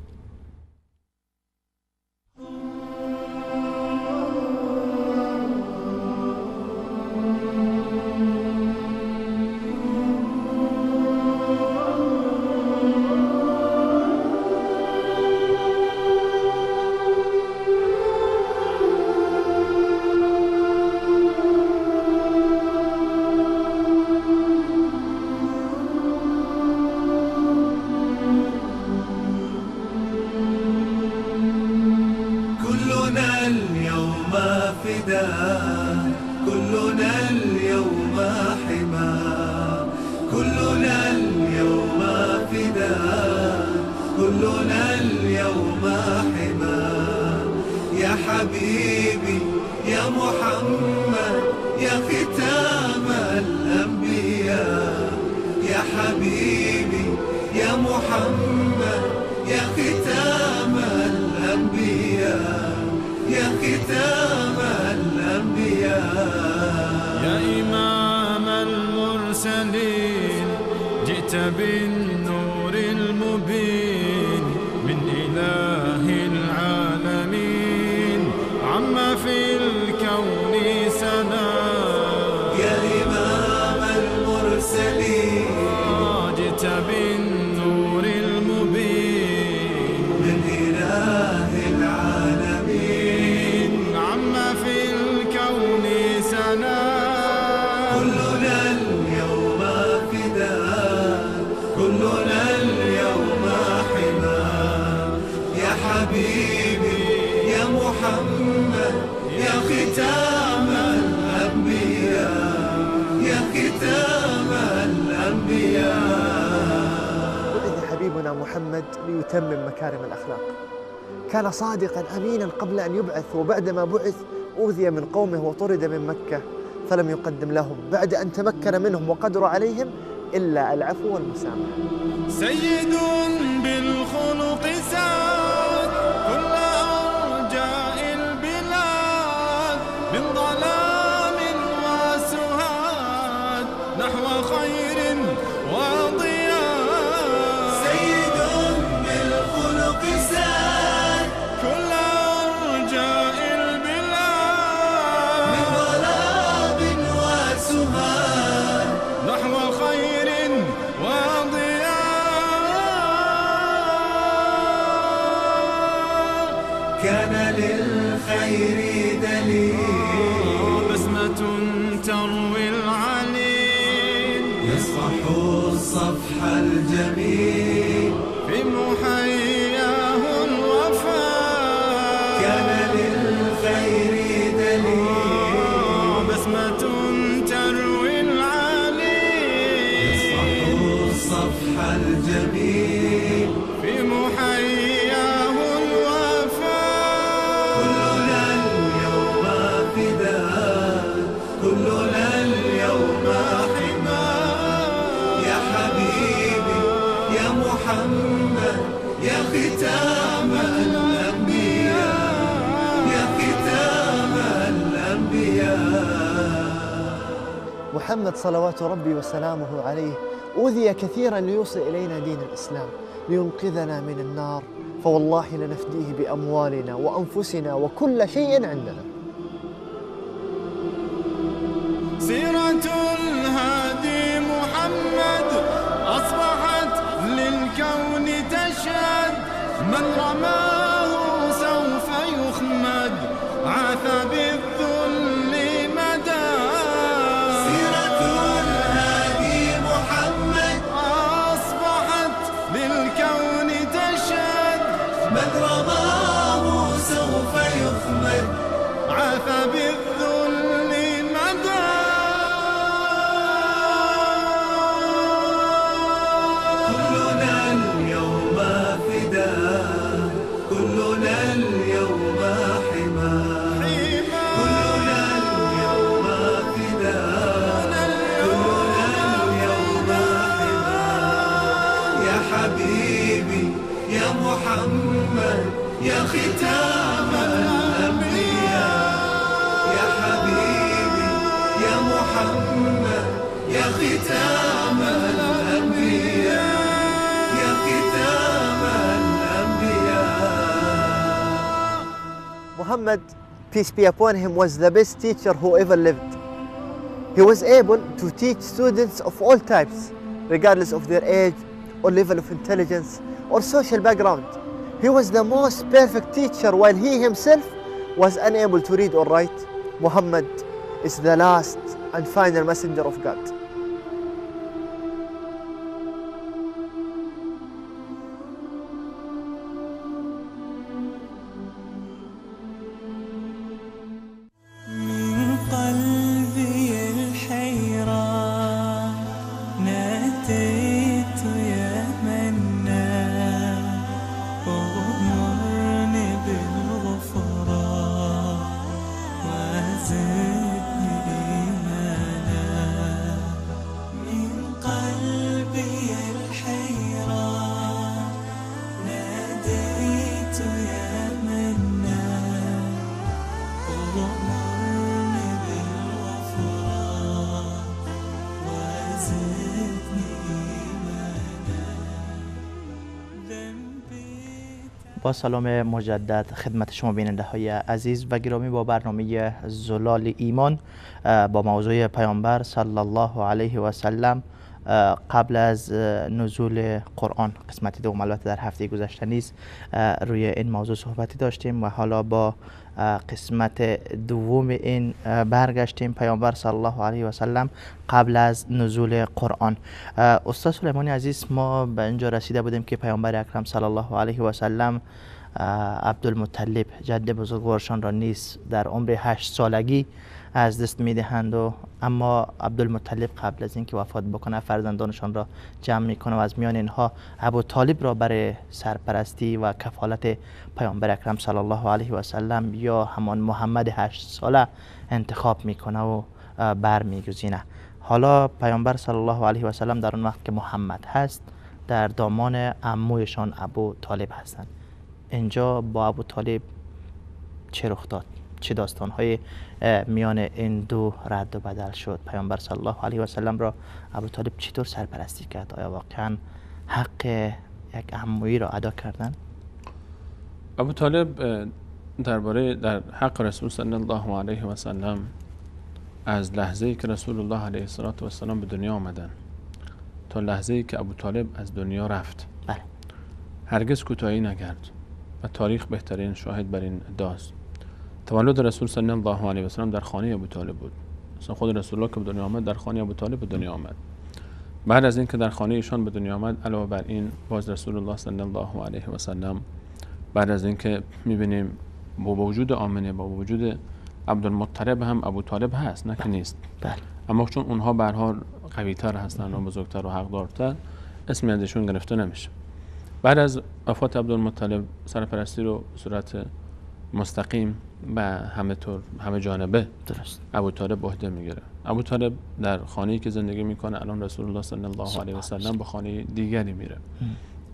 يا ختام الأنبياء، يا حبيبي. محمد يا ختام الأنبياء، يا ختام الأنبياء. يا إمام المرسلين جئت بالنور المبين من إله العالمين، عما في الكون سنا. يا إمام المرسلين جئت بالنور المبين من إله العالمين، عما في الكون سنا. كلنا اليوم فداء، كلنا اليوم حماء. يا حبيبي يا محمد يا ختام الأنبياء، يا ختام الأنبياء. بعث حبيبنا محمد ليتمم مكارم الأخلاق. كان صادقا أمينا قبل أن يبعث، وبعدما بعث أوذي من قومه وطرد من مكة، فلم يقدم لهم بعد أن تمكن منهم وقدر عليهم إلا العفو والمسامحة. سيد بالخلق ساد كل أرجاء البلاد، من ظلام وسهاد نحو خير وضياء. سيد بالخلق ساد كل أرجاء البلاد، من ظلام وسهاد نحو خير وضياء. كان للخير دليل، بسمة تروي العليل، يصفح الصفح الجميل في محياه الوفاء. كان للخير دليل، بسمة تروي العليل، يصفح الصفح الجميل في محياه الوفاء. كلنا اليوم فداء، كلنا اليوم حماء. يا حبيبي يا محمد يا ختام الأنبياء، يا ختام الأنبياء. محمد صلوات ربي وسلامه عليه أوذي كثيرا ليوصل إلينا دين الإسلام، لينقذنا من النار، فوالله لنفديه بأموالنا وأنفسنا وكل شيء عندنا. سيرة الهادي محمد أصبحت للكون تشهد، من رماه سوف يخمد، عاث بالذل مدى. سيرة الهادي محمد أصبحت للكون تشهد، من رماه سوف يخمد، عاث بالذل مدى. كلنا اليوم فداء، كلنا اليوم حماء. كلنا اليوم فداء، كلنا اليوم حماء. يا حبيبي يا محمد يا ختام الأنبياء، يا حبيبي يا محمد يا ختام الأنبياء، يا ختام الأنبياء. Muhammad, peace be upon him, was the best teacher who ever lived. He was able to teach students of all types, regardless of their age or level of intelligence or social background. He was the most perfect teacher while he himself was unable to read or write. Muhammad is the last and final messenger of God. من قلبي الحيران ناديت يا منان، أغمرني بالغفران وزدني إيمانا. با سلام مجدد خدمت شما بیننده های عزیز و گرامی با برنامه زلال ایمان با موضوع پیامبر صلی الله علیه و سلم قبل از نزول قرآن، قسمت دوم. البته در هفته گذشته نیز روی این موضوع صحبتی داشتیم و حالا با قسمت دوم این برگشتیم، پیامبر صلی الله علیه و سلم قبل از نزول قرآن. استاد سلیمانی عزیز، ما به اینجا رسیده بودیم که پیامبر اکرم صلی الله علیه و سلم عبدالمطلب جد بزرگوارشان را نیز در عمر 8 سالگی از دست میدهند و اما عبدالمطلب قبل از اینکه وفات بکنه فرزندانشان را جمع میکنه و از میان اینها ابو طالب را برای سرپرستی و کفالت پیامبر اکرم صلی الله علیه و سلم یا همان محمد 8 ساله انتخاب میکنه و برمیگزینه. حالا پیامبر صلی الله علیه و سلم در اون وقت که محمد هست در دامان عمویشان ابو طالب هستند. اینجا با ابو طالب چه رخ داد؟ چه داستان‌های میان این دو رد و بدل شد؟ پیامبر صلی الله علیه و سلم را ابو طالب چطور سرپرستی کرد؟ آیا واقعا حق یک عمویی را ادا کردن؟ ابو طالب درباره در حق رسول صلی الله علیه و سلم از لحظه‌ای که رسول الله علیه الصلاة و السلام به دنیا آمدن تا لحظه‌ای که ابو طالب از دنیا رفت، بله، هرگز کوتاهی نکرد و تاریخ بهترین شاهد بر این ادعاست. تولد رسول صلی الله علیه و سلم در خانه ابو طالب بود. مثلا خود رسول الله که به دنیا آمد در خانه ابو طالب به دنیا آمد. بعد از اینکه در خانه ایشان به دنیا آمد، علاوه بر این باز رسول الله صلی الله علیه و سلم بعد از اینکه می‌بینیم با وجود آمنه، با وجود عبدالمطلب هم ابو طالب هست، نه که نیست، بله، اما چون اونها به هر حال قوی‌تر هستن و بزرگتر و حقدارتر، اسمی ازشون گرفته نمیشه. بعد از وفات عبدالمطلب سرپرستی رو به صورت مستقیم و همه طور همه جانبه درست ابو طالب به عهده میگیره. ابو طالب در خانه‌ای که زندگی میکنه، الان رسول الله صلی الله علیه و سلم به خانه دیگری میره.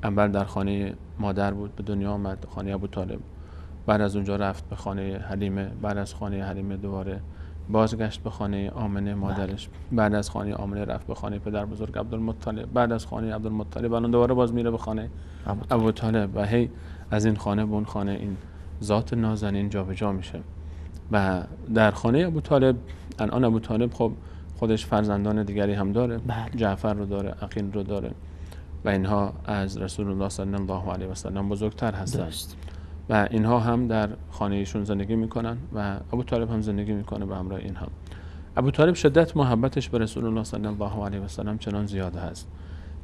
اول در خانه مادر بود، به دنیا آمد، خانه ابو طالب. بعد از اونجا رفت به خانه حلیمه، بعد از خانه حلیمه دوباره بازگشت به خانه آمنه مادرش، بعد از خانه آمنه رفت به خانه پدر بزرگ عبدالمطلب، بعد از خانه عبدالمطلب الان دوباره باز میره به خانه ابو طالب و هی از این خانه به اون خانه این ذات نازنین جابجا میشه. و در خانه ابو طالب الان ابو طالب خب خودش فرزندان دیگری هم داره، بله، جعفر رو داره، عقیل رو داره و اینها از رسول الله صلی الله علیه و سلم بزرگتر هستند و اینها هم در خانه ایشون زندگی میکنن و ابو طالب هم زندگی میکنه به همراه این هم. ابو طالب شدت محبتش به رسول الله صلی الله علیه و سلم چنان زیاد هست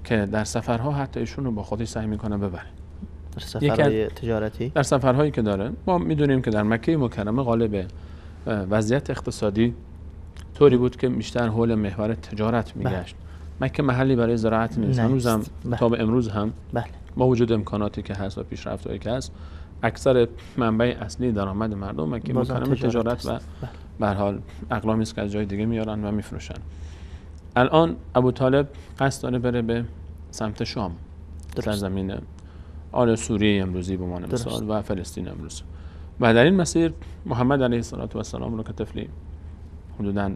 که در سفرها حتی ایشون رو با خودش سعی میکنه ببره. در سفرهای تجارتی، در سفرهایی که داره، ما میدونیم که در مکه مکرمه غالب وضعیت اقتصادی طوری بود که بیشتر حول محور تجارت میگشت. مکه محلی برای زراعت نیست، هنوزم تا به امروز هم با وجود امکاناتی که هست و پیشرفت‌هایی که هست، اکثر منبع اصلی درآمد مردم مکه مکرمه تجارت و به هر حال اقلامی است که از جای دیگه میارن و میفروشن. الان ابو طالب قصد داره بره به سمت شام، سرزمین آل سوریه امروزی به عنوان مثال و فلسطین امروز. و در این مسیر محمد علیه السلام رو که طفلی حدوداً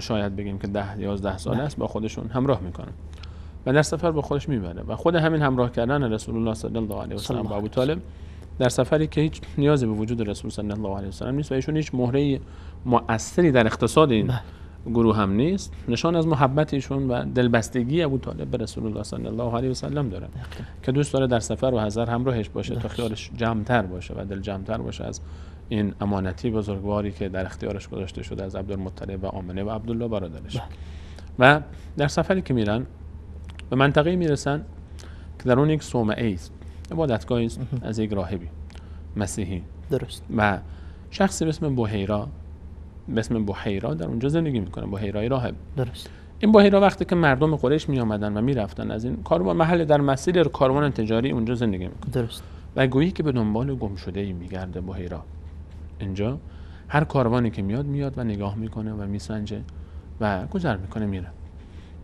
شاید بگیم که 10 11 ساله است با خودشون همراه میکنه و در سفر با خودش میبره و خود همین همراه کردن رسول الله صلی الله علیه و سلم با ابو طالب در سفری که هیچ نیازی به وجود رسول صلی الله علیه و سلم نیست و ایشون هیچ مهره مؤثری در اقتصاد این گروه هم نیست، نشان از محبت ایشون و دلبستگی ابو طالب به رسول الله صلی الله علیه و سلم داره که دوست داره در سفر و حضر همراهش باشه تا خیالش جمع‌تر باشه و دل جمع‌تر باشه از این امانتی بزرگواری که در اختیارش گذاشته شده از عبدالمطلب و آمنه و عبدالله برادرش. و در سفری که میرن به منطقه میرسن که در اون یک صومعه است، عبادتگاهی است از یک راهبی مسیحی. درست. و شخصی به اسم بحیرا، به اسم بحیرا در اونجا زندگی میکنه، بحیرای راهب. درست. این بحیرا وقتی که مردم قریش می آمدن و میرفتن از این کاروان محل در مسیر کاروان تجاری اونجا زندگی میکنه. درست. و گویی که به دنبال گم شده ای میگرده بحیرا. اینجا هر کاروانی که میاد و نگاه میکنه و میسنجه و گذر میکنه میره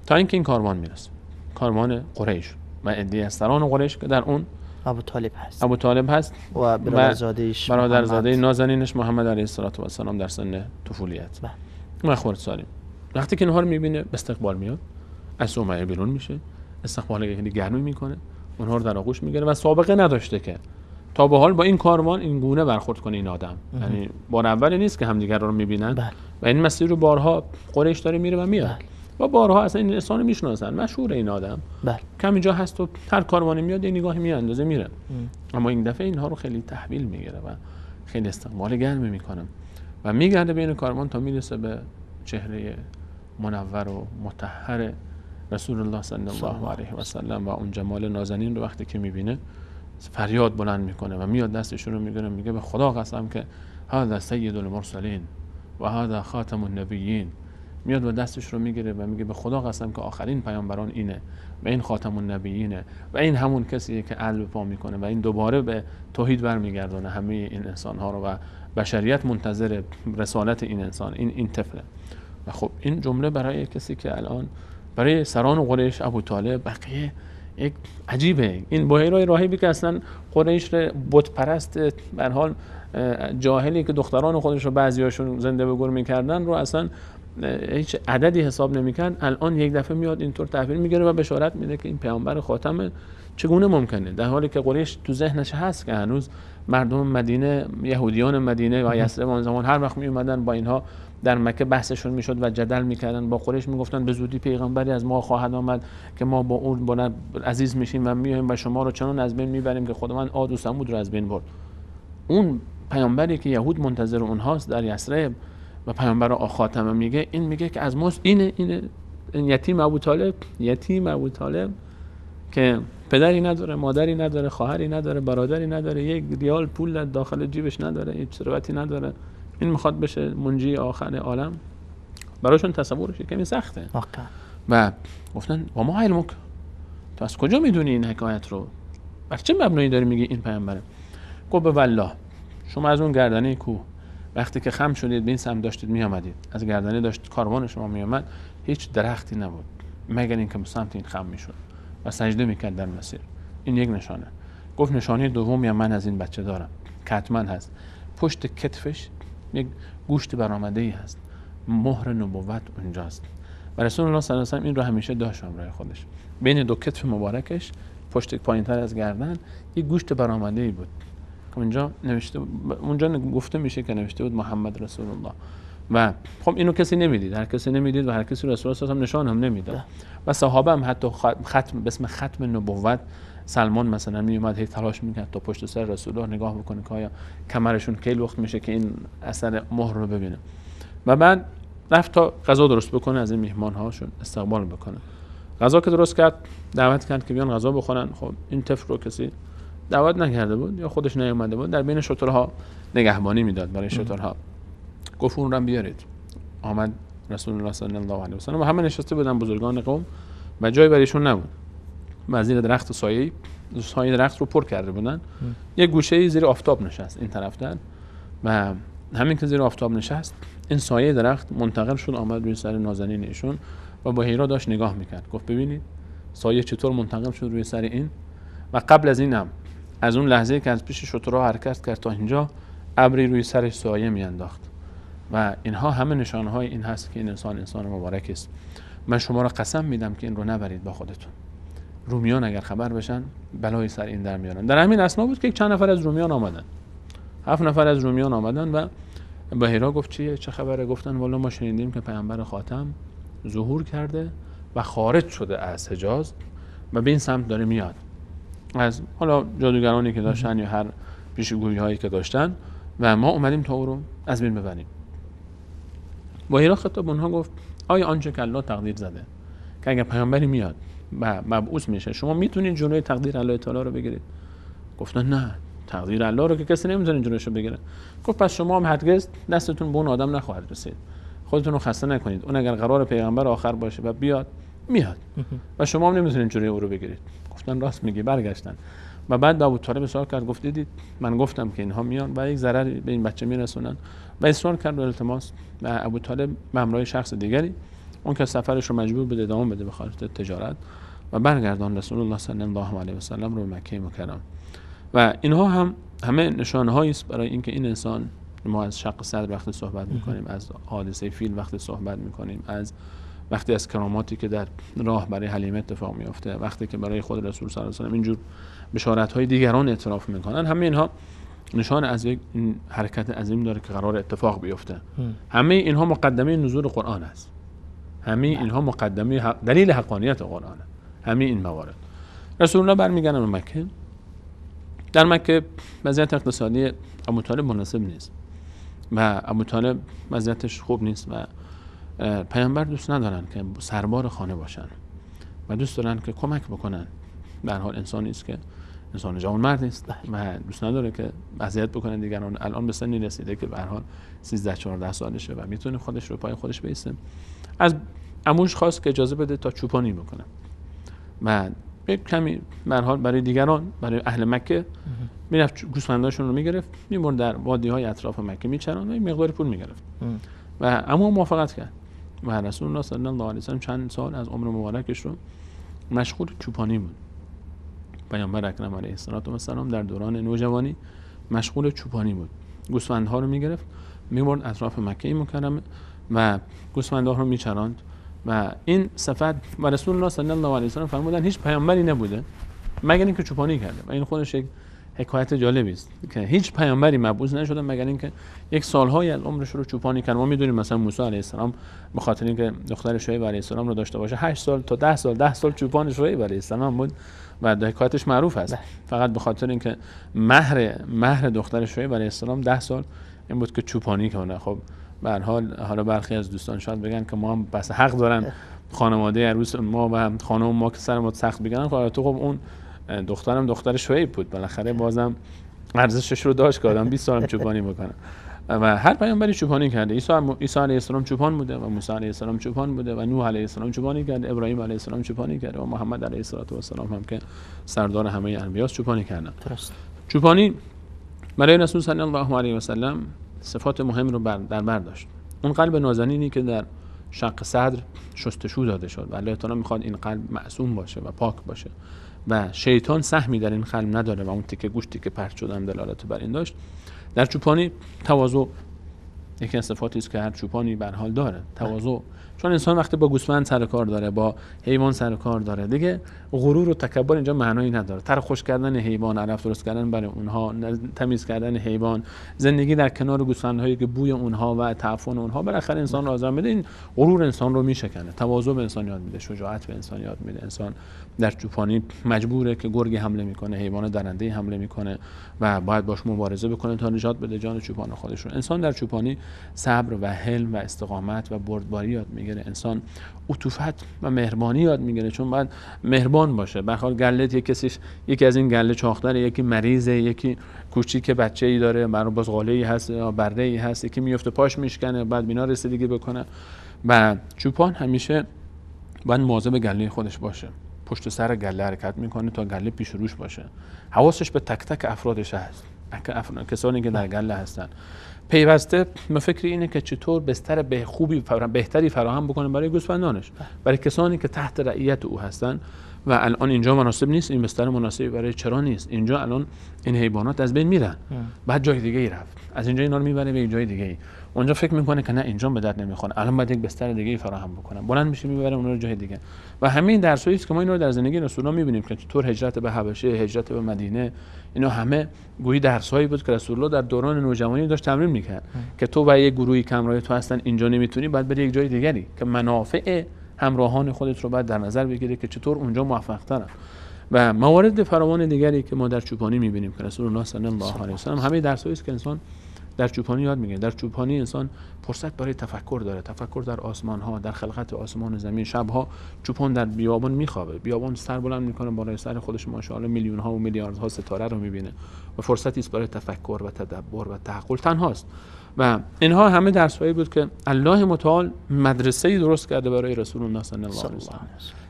تا اینکه این کاروان میرسه، کاروان قریش و عده‌ای از سران قریش که در اون ابو طالب هست، ابو طالب هست و برادرزاده‌اش، برادرزاده نازنینش محمد علیه السلام در سن طفولیت و خردسالی. وقتی که اینها رو میبینه به استقبال میاد، از صومعه بیرون میشه، استقبال خیلی گرمی میکنه، اونها رو در آغوش میگیره و سابقه نداشته که تا به حال با این کاروان این گونه برخورد کنه این آدم. یعنی بار اولی نیست که همدیگر رو میبینن. بله. و این مسیر رو بارها قریش داره میره و میاد. بله. و بارها اصلا این انسان رو میشناسن، مشهور این آدم. بله. کم اینجا هست و هر کاروانی میاد یه نگاهی میاندازه میره. اما این دفعه اینها رو خیلی تحویل میگیره و خیلی استقبال گرمی میکنه و میگرده بین کاروان تا میرسه به چهره منور و مطهر رسول الله صلی الله علیه و سلم و اون جمال نازنین رو وقتی که میبینه فریاد بلند میکنه و میاد دستشون رو میگیره، میگه به خدا قسم که هذا سید المرسلین و هذا خاتم النبیین. میاد و دستش رو میگیره و میگه به خدا قسم که آخرین پیامبران اینه و این خاتم النبیینه و این همون کسیه که قلب پا میکنه و این دوباره به توحید برمیگردونه همه این انسانها رو و بشریت منتظر رسالت این انسان، این طفله. و خب این جمله برای کسی که الان برای سران قریش، ابو طالب، بقیه، یک عجیبه. این بحیرای راهبی که اصلا قریش بت پرست، به هر حال جاهلی که دختران خودش رو بعضیاشون زنده به گور میکردن رو اصلا هیچ عددی حساب نمیکرد، الان یک دفعه میاد اینطور تحویل میگیره و بشارت میده که این پیامبر خاتمه. چگونه ممکنه در حالی که قریش تو ذهنش هست که هنوز مردم مدینه، یهودیان مدینه و یثرب آن زمان هر وقت می اومدن با اینها در مکه بحثشون میشد و جدل میکردن با قریش، میگفتن به زودی پیغمبری از ما خواهد آمد که ما با اون عزیز میشیم و میایم و شما رو چنان از بین میبریم که خداوند عاد و ثمود رو از بین برد. اون پیامبری که یهود منتظر اونهاست در یثرب و پیامبر خاتمه میگه، این میگه که از ماست، اینه این یتیم ابو طالب، یتیم ابو طالب که پدری نداره، مادری نداره، خواهری نداره، برادری نداره، یک ریال پول در داخل جیبش نداره، هیچ ثروتی نداره، این میخواد بشه منجی آخر عالم. براشون تصورش کمی سخته. و گفتن با ما علمک، تو از کجا میدونی این حکایت رو؟ بر چه مبنایی داری میگی این پیامبره؟ گفت به والله شما از اون گردنه کوه وقتی که خم شدید به این سمت داشتید میآمدید، از گردنه داشت کاروان شما میآمد، هیچ درختی نبود مگر اینکه به سمت این خم میشد و سجده میکرد در مسیر. این یک نشانه. گفت نشانه دوم یا من از این بچه دارم که حتما هست، پشت کتفش یک گوشت برآمده ای هست، مهر نبوت اونجاست. و رسول الله صلی الله علیه و آله این رو همیشه داشت همراه خودش، بین دو کتف مبارکش پشت پایینتر از گردن یک گوشت برآمده ای بود که اونجا نوشته، اونجا گفته میشه که نوشته بود محمد رسول الله. و خب اینو کسی نمیدید، هر کسی نمیدید و هر کسی رسول الله صلی الله علیه و نشان هم نمیداد. و صحابه هم حتی ختم به اسم ختم نبوت، سلمان مثلا میومد هی تلاش میکرد تا پشت سر رسول الله نگاه بکنه که آیا کمرشون کی لخت میشه که این اثر مهر رو ببینه. و بعد رفت تا غذا درست بکنه، از این میهمان هاشون استقبال بکنه. غذا که درست کرد دعوت کرد که بیان غذا بخورن. خب این طفل رو کسی دعوت نکرده بود یا خودش نیومده بود، در بین شترها نگهبانی میداد برای شترها. گفت اون رو بیارید. آمد رسول الله صلی الله علیه و سلم و همه نشسته بودن بزرگان قوم و جای برایشون نبود. و زیر درخت سایه درخت رو پر کرده بودن. یک گوشه زیر آفتاب نشست این طرفتر و همین که زیر آفتاب نشست این سایه درخت منتقل شد آمد روی سر نازنین ایشون و با حیرا داشت نگاه میکرد. گفت ببینید سایه چطور منتقل شد روی سر این. و قبل از اینم از اون لحظه که از پیش شترها حرکت کرد تا اینجا ابری روی سرش سایه میانداخت. و اینها همه نشانهای این هست که این انسان انسان مبارک است. من شما را قسم میدم که این رو نبرید با خودتون. رومیان اگر خبر بشن بلای سر این در میارن. در همین اثنا بود که چند نفر از رومیان آمدن، 7 نفر از رومیان آمدن و بحیرا گفت چیه، چه خبره؟ گفتن والا ما شنیدیم که پیامبر خاتم ظهور کرده و خارج شده از حجاز و به این سمت داره میاد. از حالا جادوگرانی که داشتن یا هر پیشگویی هایی که داشتن، و ما اومدیم تا او رو از بین ببریم. بحیرا خطاب اونها گفت آیا آنچه که الله تقدیر زده که اگر پیامبری میاد و مبعوث میشه شما میتونید جلوی تقدیر الله تعالی رو بگیرید؟ گفتن نه، تقدیر الله رو که کسی نمیتونه جلوشو بگیره. گفت پس شما هم هرگز دستتون به اون آدم نخواهد رسید، خودتون رو خسته نکنید. اون اگر قرار پیغمبر آخر باشه و بیاد میاد و شما هم نمیتونید جلوی او رو بگیرید. گفتن راست میگی. برگشتن و بعد ابو طالب سوال کرد، گفت دیدید من گفتم که اینها میان و یک ضرر به این بچه میرسونن. و اصرار کرد و التماس و ابو طالب به همراه شخص دیگری اون که سفرش رو مجبور بده ادامه بده به خاطر تجارت و برگردان رسول الله صلی الله علیه و سلم رو مکه مکرم. و اینها هم همه نشانهایی است برای اینکه این انسان، ما از شق صدر وقتی صحبت میکنیم، از حادثه فیل وقتی صحبت میکنیم، از وقتی از کراماتی که در راه برای حلیمه اتفاق میفته، وقتی که برای خود رسول صلی الله علیه و آله اینجور بشارت‌های دیگران اعتراف میکنن، همه اینها نشان از یک حرکت عظیم داره که قرار اتفاق بیفته. همه اینها مقدمه نزول قرآن است. همه اینها مقدمه دلیل حقانیت قرآن. همه این موارد. رسول الله برمیگردن به مکه. در مکه وضعیت اقتصادی ابو طالب مناسب نیست و ابو طالب وضعیتش خوب نیست و پیامبر دوست ندارن که سربار خانه باشن و دوست دارن که کمک بکنن. به هر حال انسانی است که انسان جوانمرد نیست و دوست نداره که اذیت بکنه دیگران. الان به سنی رسیده که به هر حال 13 14 سالشه و میتونه خودش رو پای خودش بیسته. از عموش خواست که اجازه بده تا چوپانی بکنه و یک کمی به هر حال برای دیگران، برای اهل مکه میرفت گوسفنداشون رو میگرفت، میبرد در وادی های اطراف مکه میچراند و مقدار پول میگرفت و عمو موافقت کرد و رسول الله صلی الله علیه و سلم چند سال از عمر مبارکش رو مشغول چوپانی بود. پیامبر اکرم علیه السلام در دوران نوجوانی مشغول چوپانی بود. گوسفندها رو میگرفت، میبرد اطراف مکه مکرمه و گوسفندها رو میچراند و این صفت و رسول الله صلی الله علیه و سلم فرمودن هیچ پیامبری نبوده مگر اینکه چوپانی کرده و این خودش یک حکایت جالبی است که هیچ پیامبری مبعوث نشده مگر اینکه یک سالهایی از عمرش رو چوپانی کرد. ما میدونیم مثلا موسی علیه السلام به خاطر اینکه دختر شعیب علیه السلام رو داشته باشه 8 سال تا 10 سال 10 سال چوپان شعیب علیه السلام بود و حکایتش معروف است. فقط به خاطر اینکه مهر دختر شعیب علیه السلام 10 سال این بود که چوپانی کنه. خب به هر حال حالا برخی از دوستان شاید بگن که ما هم بس حق دارن خانواده عروس ما و خانم ما که سر ما سخت بگن. خب تو خب اون دخترم دختر شعیب بود، بالاخره بازم ارزشش رو داشت که آدم 20 سالم چوپانی بکنه. و هر پیامبری چوپانی کرده. عیسی علیه السلام چوپان بوده و موسی علیه السلام چوپان بوده و نوح علیه السلام چوپانی کرده، ابراهیم علیه السلام چوپانی کرده و محمد علیه السلام هم که سردار همه انبیاست چوپانی کردن. درست. چوپانی برای رسول صلی الله علیه و سلم صفات مهم رو در بر داشت. اون قلب نازنینی که در شق صدر شستشو داده شد و الله تعالی میخواد این قلب معصوم باشه و پاک باشه و شیطان سهمی در این قلب نداره و اون تیکه گوشتی که پرت شدن دلالت بر این داشت. در چوپانی تواضع یکی از صفاتی است که هر چوپانی به هر حال داره، تواضع. چون انسان وقتی با گوسفند سر کار داره، با حیوان سر کار داره، دیگه غرور و تکبر اینجا معنایی نداره. تر خوش کردن حیوان، علف درست کردن برای اونها، تمیز کردن حیوان، زندگی در کنار گوسفندهایی که بوی اونها و تعفن اونها بالاخره انسان رو آزار میده. این غرور انسان رو میشکنه. تواضع به انسان یاد میده، شجاعت به انسان یاد میده. انسان در چوپانی مجبوره که گرگ حمله میکنه، حیوان درنده حمله میکنه و باید باش مبارزه بکنه تا نجات بده جان چوپان خودش رو. انسان در چوپانی صبر و حلم و استقامت و بردباری یاد میگیره. انسان عطوفت و مهربانی یاد میگیره، چون باید مهربان باشه. به هر حال گله یکی یکی از این گله چاختره، یکی مریضه، یکی کوچیک بچه‌ای داره، برای بزغاله‌ای هست یا برده‌ای هست، یکی میفته پاش میشکنه، بعد بینا رسیدگی بکنه. و چوپان همیشه باید مواظب گله خودش باشه. پشت سر گله حرکت میکنه تا گله پیش روش باشه. حواسش به تک تک افرادش هست، کسانی که در گله هستن. پیوسته فکر اینه که چطور بستر به خوبی بهتری فراهم بکنه برای گوسفندانش، برای کسانی که تحت رعیت او هستن. و الان اینجا مناسب نیست، این بستر مناسبی برای چرا نیست. اینجا الان این حیوانات از بین میرن، بعد جای دیگه ای رفت، از اینجا اینا رو میبره به جای دیگه ای. اونجا فکر میکنه که نه اینجا به درد نمیخوره، الان باید یک بستر دیگه ای فراهم بکنم، بلند میشه میبره اون رو جای دیگه. و همین درسایی است که ما اینا رو در زندگی رسول الله میبینیم که چطور هجرت به حبشه، هجرت به مدینه، اینا همه گویی درسایی بود که رسول الله در دوران نوجوانی داشت تمرین میکرد که تو و یک گروهی کمراه تو هستن، اینجا نمیتونی، باید بری یک جای دیگری که منافع همراهان خودت رو باید در نظر بگیری که چطور اونجا موفق ترن. و موارد فراوان دیگری که ما در چوپانی میبینیم که رسول الله صلی الله علیه و سلم همه درسایی است که انسان در چوپانی یاد میگیره. در چوپانی انسان فرصت برای تفکر داره، تفکر در آسمان ها، در خلقت آسمان و زمین. شبها چوپان در بیابان میخوابه، بیابان سر بلند میکنه بالای سر خودش، ماشاءالله میلیون ها و میلیاردها ستاره رو میبینه و فرصتی است برای تفکر و تدبر و تعقل. تنهاست. و اینها همه درسهایی بود که الله متعال مدرسه‌ای درست کرده برای رسول الله صلی الله علیه و سلم.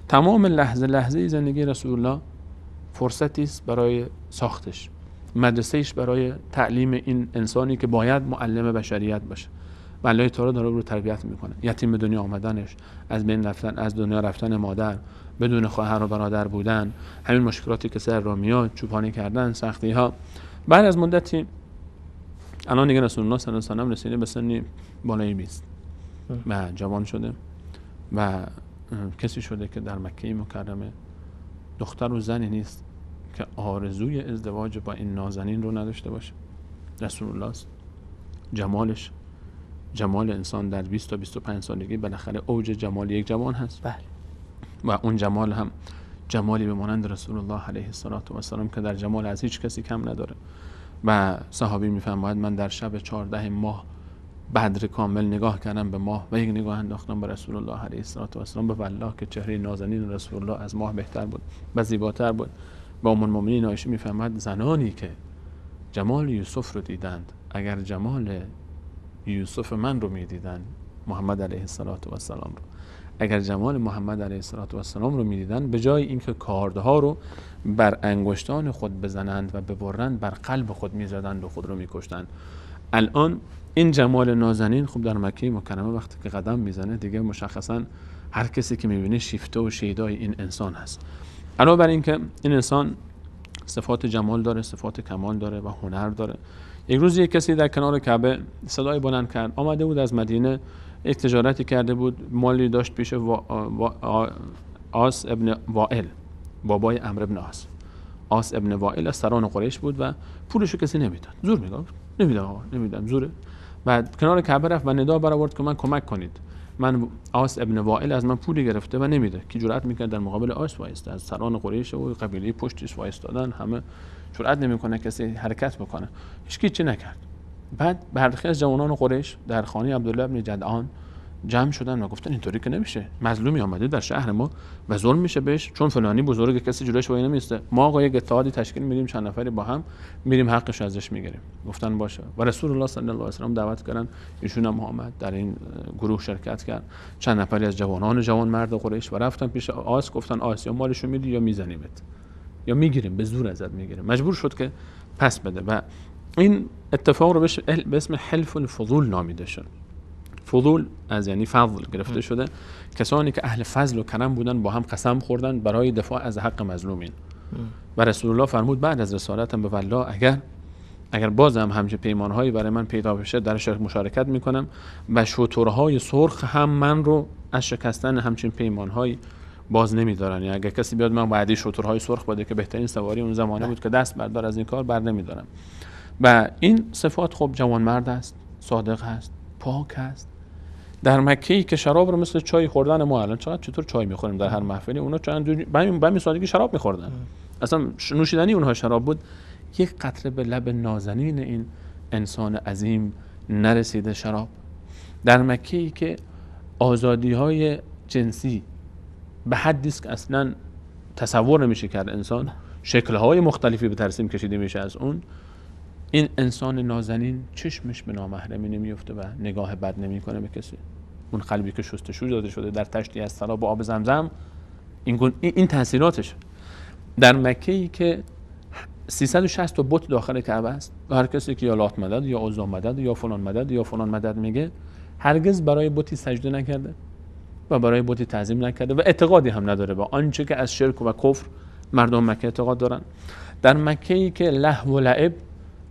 تمام لحظه لحظه زندگی رسول الله فرصتی است برای ساختش، مدرسه‌ایش برای تعلیم این انسانی که باید معلم بشریت باشه. و الله تعالی داره رو تربیت میکنه. یتیم به دنیا آمدنش، از بین رفتن، از دنیا رفتن مادر، بدون خواهر و برادر بودن، همین مشکلاتی که سر را میاد، چوپانی کردن، سختی ها. بعد از مدتی الان دیگه رسول الله صلی الله علیه و سلم رسیده به سن بالای 20 و جوان شده و کسی شده که در مکه مکرمه دختر و زنی نیست که آرزوی ازدواج با این نازنین رو نداشته باشه. رسول الله است. جمالش، جمال انسان در 20 تا 25 سالگی بالاخره اوج جمال یک جوان هست. بله. و اون جمال هم جمالی به مانند رسول الله علیه الصلاة والسلام که در جمال از هیچ کسی کم نداره. و صحابی میفرماید من در شب 14 ماه بدر کامل نگاه کردم به ماه و یک نگاه انداختم به رسول الله علیه الصلاة والسلام، به والله که چهره نازنین رسول الله از ماه بهتر بود و زیباتر بود. با ام المؤمنین عایشه میفرماید زنانی که جمال یوسف رو دیدند اگر جمال یوسف من رو میدیدند، محمد علیه الصلاة والسلام رو، اگر جمال محمد علیه الصلاة والسلام رو میدیدند، به جای اینکه کاردها رو بر انگشتان خود بزنند و ببرند، بر قلب خود میزدند و خود رو میکشتند. الان این جمال نازنین خب در مکه مکرمه وقتی که قدم میزنه دیگه مشخصا هر کسی که میبینه شیفته و شیدای این انسان هست. علاوه بر اینکه این انسان صفات جمال داره، صفات کمال داره و هنر داره. یک روز یک کسی در کنار کعبه صدای بلند کرد، آمده بود از مدینه، یک تجارتی کرده بود، مالی داشت پیش عاص ابن وائل، بابای عمرو ابن عاص. عاص ابن وائل از سران قریش بود و پولشو کسی نمیداد، زور میگفت نمیدم آقا، نمیدم، زوره. بعد کنار کعبه رفت و ندا برآورد که من کمک کنید، من عاص ابن وائل از من پولی گرفته و نمیده. کی جرأت میکنه در مقابل عاص وایسته؟ از سران قریش و قبیله پشتش وایستادن، همه جرأت نمیکنه کسی حرکت بکنه. هیچ کی چی نکرد. بعد برخی از جوانان قریش در خانه عبدالله ابن جدعان جمع شدن و گفتن اینطوری که نمیشه، مظلومی آمده در شهر ما و ظلم میشه بهش، چون فلانی بزرگ کسی جلوش وای نمیسته، ما آقا یک اتحادی تشکیل میدیم، چند نفری با هم میریم حقش ازش میگیریم. گفتن باشه. و رسول الله صلی الله علیه و سلم دعوت کردن، ایشون هم آمد در این گروه شرکت کرد، چند نفری از جوانان جوان مرد قریش، و رفتن پیش عاص، گفتن عاص یا مالشو میدی یا میزنیمت یا میگیریم، به زور ازت میگیریم. مجبور شد که پس بده. و این اتفاق رو به اسم حلف الفضول نامیده شد. فضول از یعنی فضل گرفته شده، کسانی که اهل فضل و کرم بودن با هم قسم خوردن برای دفاع از حق مظلومین. و رسول الله فرمود بعد از رسالتم به والله اگر بازم همچین پیمانهایی برای من پیدا بشه درش مشارکت میکنم و شترهای سرخ هم من رو از شکستن همچین پیمانهایی باز نمیدارن. یعنی اگر کسی بیاد من بعدی شترهای سرخ بده که بهترین سواری اون زمانه بود که دست بردار از این کار بر نمیدارم. و این صفات خب جوانمرد است، صادق هست، پاک هست. در مکه‌ای که شراب رو مثل چای خوردن ما الان چقدر چطور چای میخوریم در هر محفلی، اونا چند به همین سادگی شراب میخوردن، اصلا نوشیدنی اونها شراب بود. یک قطره به لب نازنین این انسان عظیم نرسیده شراب. در مکه‌ای که آزادی‌های جنسی به حدی است که اصلا تصور نمیشه کرد انسان، شکل‌های مختلفی به ترسیم کشیده میشه از اون، این انسان نازنین چشمش به نامحرمی نمیفته و نگاه بد نمیکنه به کسی. اون قلبی که شستشو داده شده در تشتی از طلا با آب زمزم، این تاثیراتش. در مکه‌ای که 360 تا بت داخل کعبه است و هر کسی که یا لات مدد یا عزی مدد یا فلان مدد یا فلان مدد میگه، هرگز برای بتی سجده نکرده و برای بتی تعظیم نکرده و اعتقادی هم نداره با آنچه که از شرک و کفر مردم مکه اعتقاد دارن. در مکه‌ای که لهو و لعب،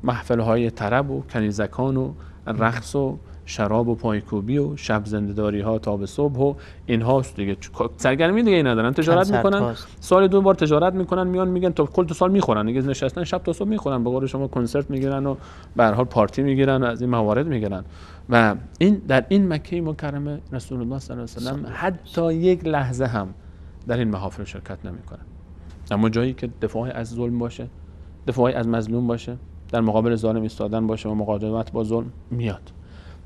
محفل‌های طرب و کنیزکان و رقص و شراب و پایکوبی و شب زنده‌داری‌ها تا به صبح و اینهاست دیگه، سرگرمی دیگه ای ندارن، تجارت میکنن، سال دو بار تجارت میکنن، میان میگن تا کل تو سال میخورن دیگه، نشستن شب تا صبح میخورن، به قول شما کنسرت میگیرن و به هر حال پارتی میگیرن و از این موارد میگیرن. و این در این مکه مکرمه رسول الله صلی الله علیه و سلم حتی یک لحظه هم در این محافل شرکت نمیکنه. اما جایی که دفاع از ظلم باشه، دفاع از مظلوم باشه، در مقابل ظالم ایستادن باشه و مقاومت با ظلم، میاد.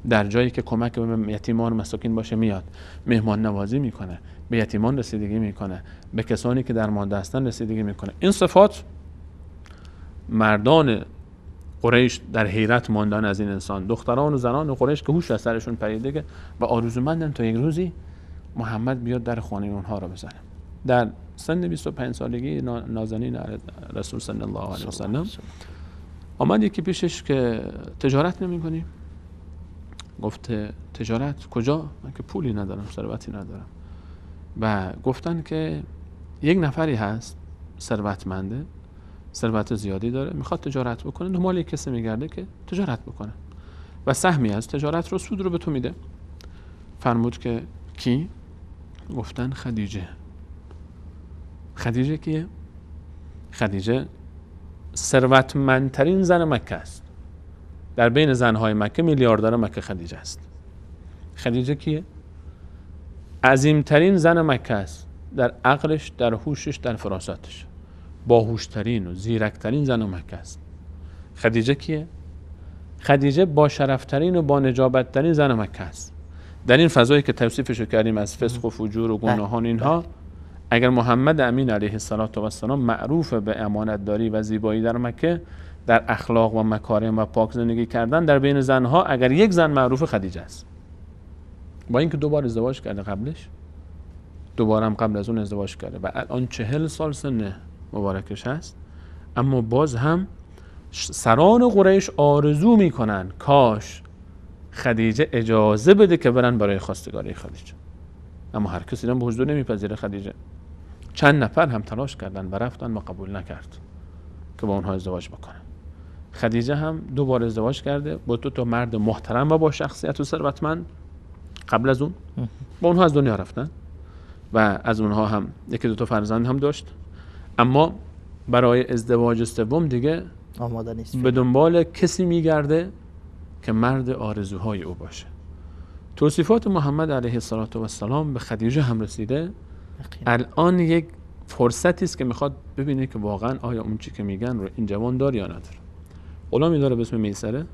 در جایی که کمک به یتیمان و مساکین باشه میاد، مهمان نوازی میکنه، به یتیمان رسیدگی میکنه، به کسانی که درمانده هستن رسیدگی میکنه. این صفات مردان قریش در حیرت ماندن از این انسان، دختران و زنان قریش که هوش از سرشون پریده و آرزومندن تا یک روزی محمد بیاد در خانه اونها رو بزنه. در سن 25 سالگی نازنین رسول صلی الله علیه و سلم آمد یکی پیشش که تجارت نمی‌کنی؟ گفت تجارت کجا؟ من که پولی ندارم، ثروتی ندارم. و گفتن که یک نفری هست ثروتمنده، ثروت زیادی داره، میخواد تجارت بکنه، دنبال یک کسی میگرده که تجارت بکنه و سهمی از تجارت رو، سود رو به تو میده. فرمود که کی؟ گفتن خدیجه. خدیجه کیه؟ خدیجه ثروتمندترین زن مکه است. در بین زنهای مکه میلیاردر مکه خدیجه است. خدیجه کیه؟ عظیمترین زن مکه است، در عقلش، در هوشش، در فراستش، باهوشترین و زیرکترین زن مکه است. خدیجه کیه؟ خدیجه با شرفترین و با نجابتترین زن مکه است. در این فضایی که توصیفش کردیم از فسق و فجور و گناهان اینها، اگر محمد امین علیه السلام معروف به امانتداری و زیبایی در مکه، در اخلاق و مکارم و پاک زندگی کردن در بین زنها، اگر یک زن معروف خدیجه است. با اینکه دوبار ازدواج کرده قبلش، دوباره هم قبل از اون ازدواج کرده و الان 40 سال سن مبارکش هست، اما باز هم سران قریش آرزو میکنن کاش خدیجه اجازه بده که برن برای خواستگاری خدیجه، اما هر کسی به حضور نمیپذیره خدیجه. چند نفر هم تلاش کردن و رفتن و قبول نکرد که با اونها ازدواج بکنن. خدیجه هم دوباره ازدواج کرده با دو تا مرد محترم و با شخصیت و ثروتمند قبل از اون، با اونها از دنیا رفتن و از اونها هم یکی دو تا فرزند هم داشت، اما برای ازدواج سوم دیگه آماده نیست. به دنبال کسی میگرده که مرد آرزوهای او باشه. توصیفات محمد علیه السلام به خدیجه هم رسیده. الان یک فرصتی است که میخواد ببینه که واقعا آیا اون چی که میگن رو این جوان داره یا نداره. غلامی داره به اسم میسره،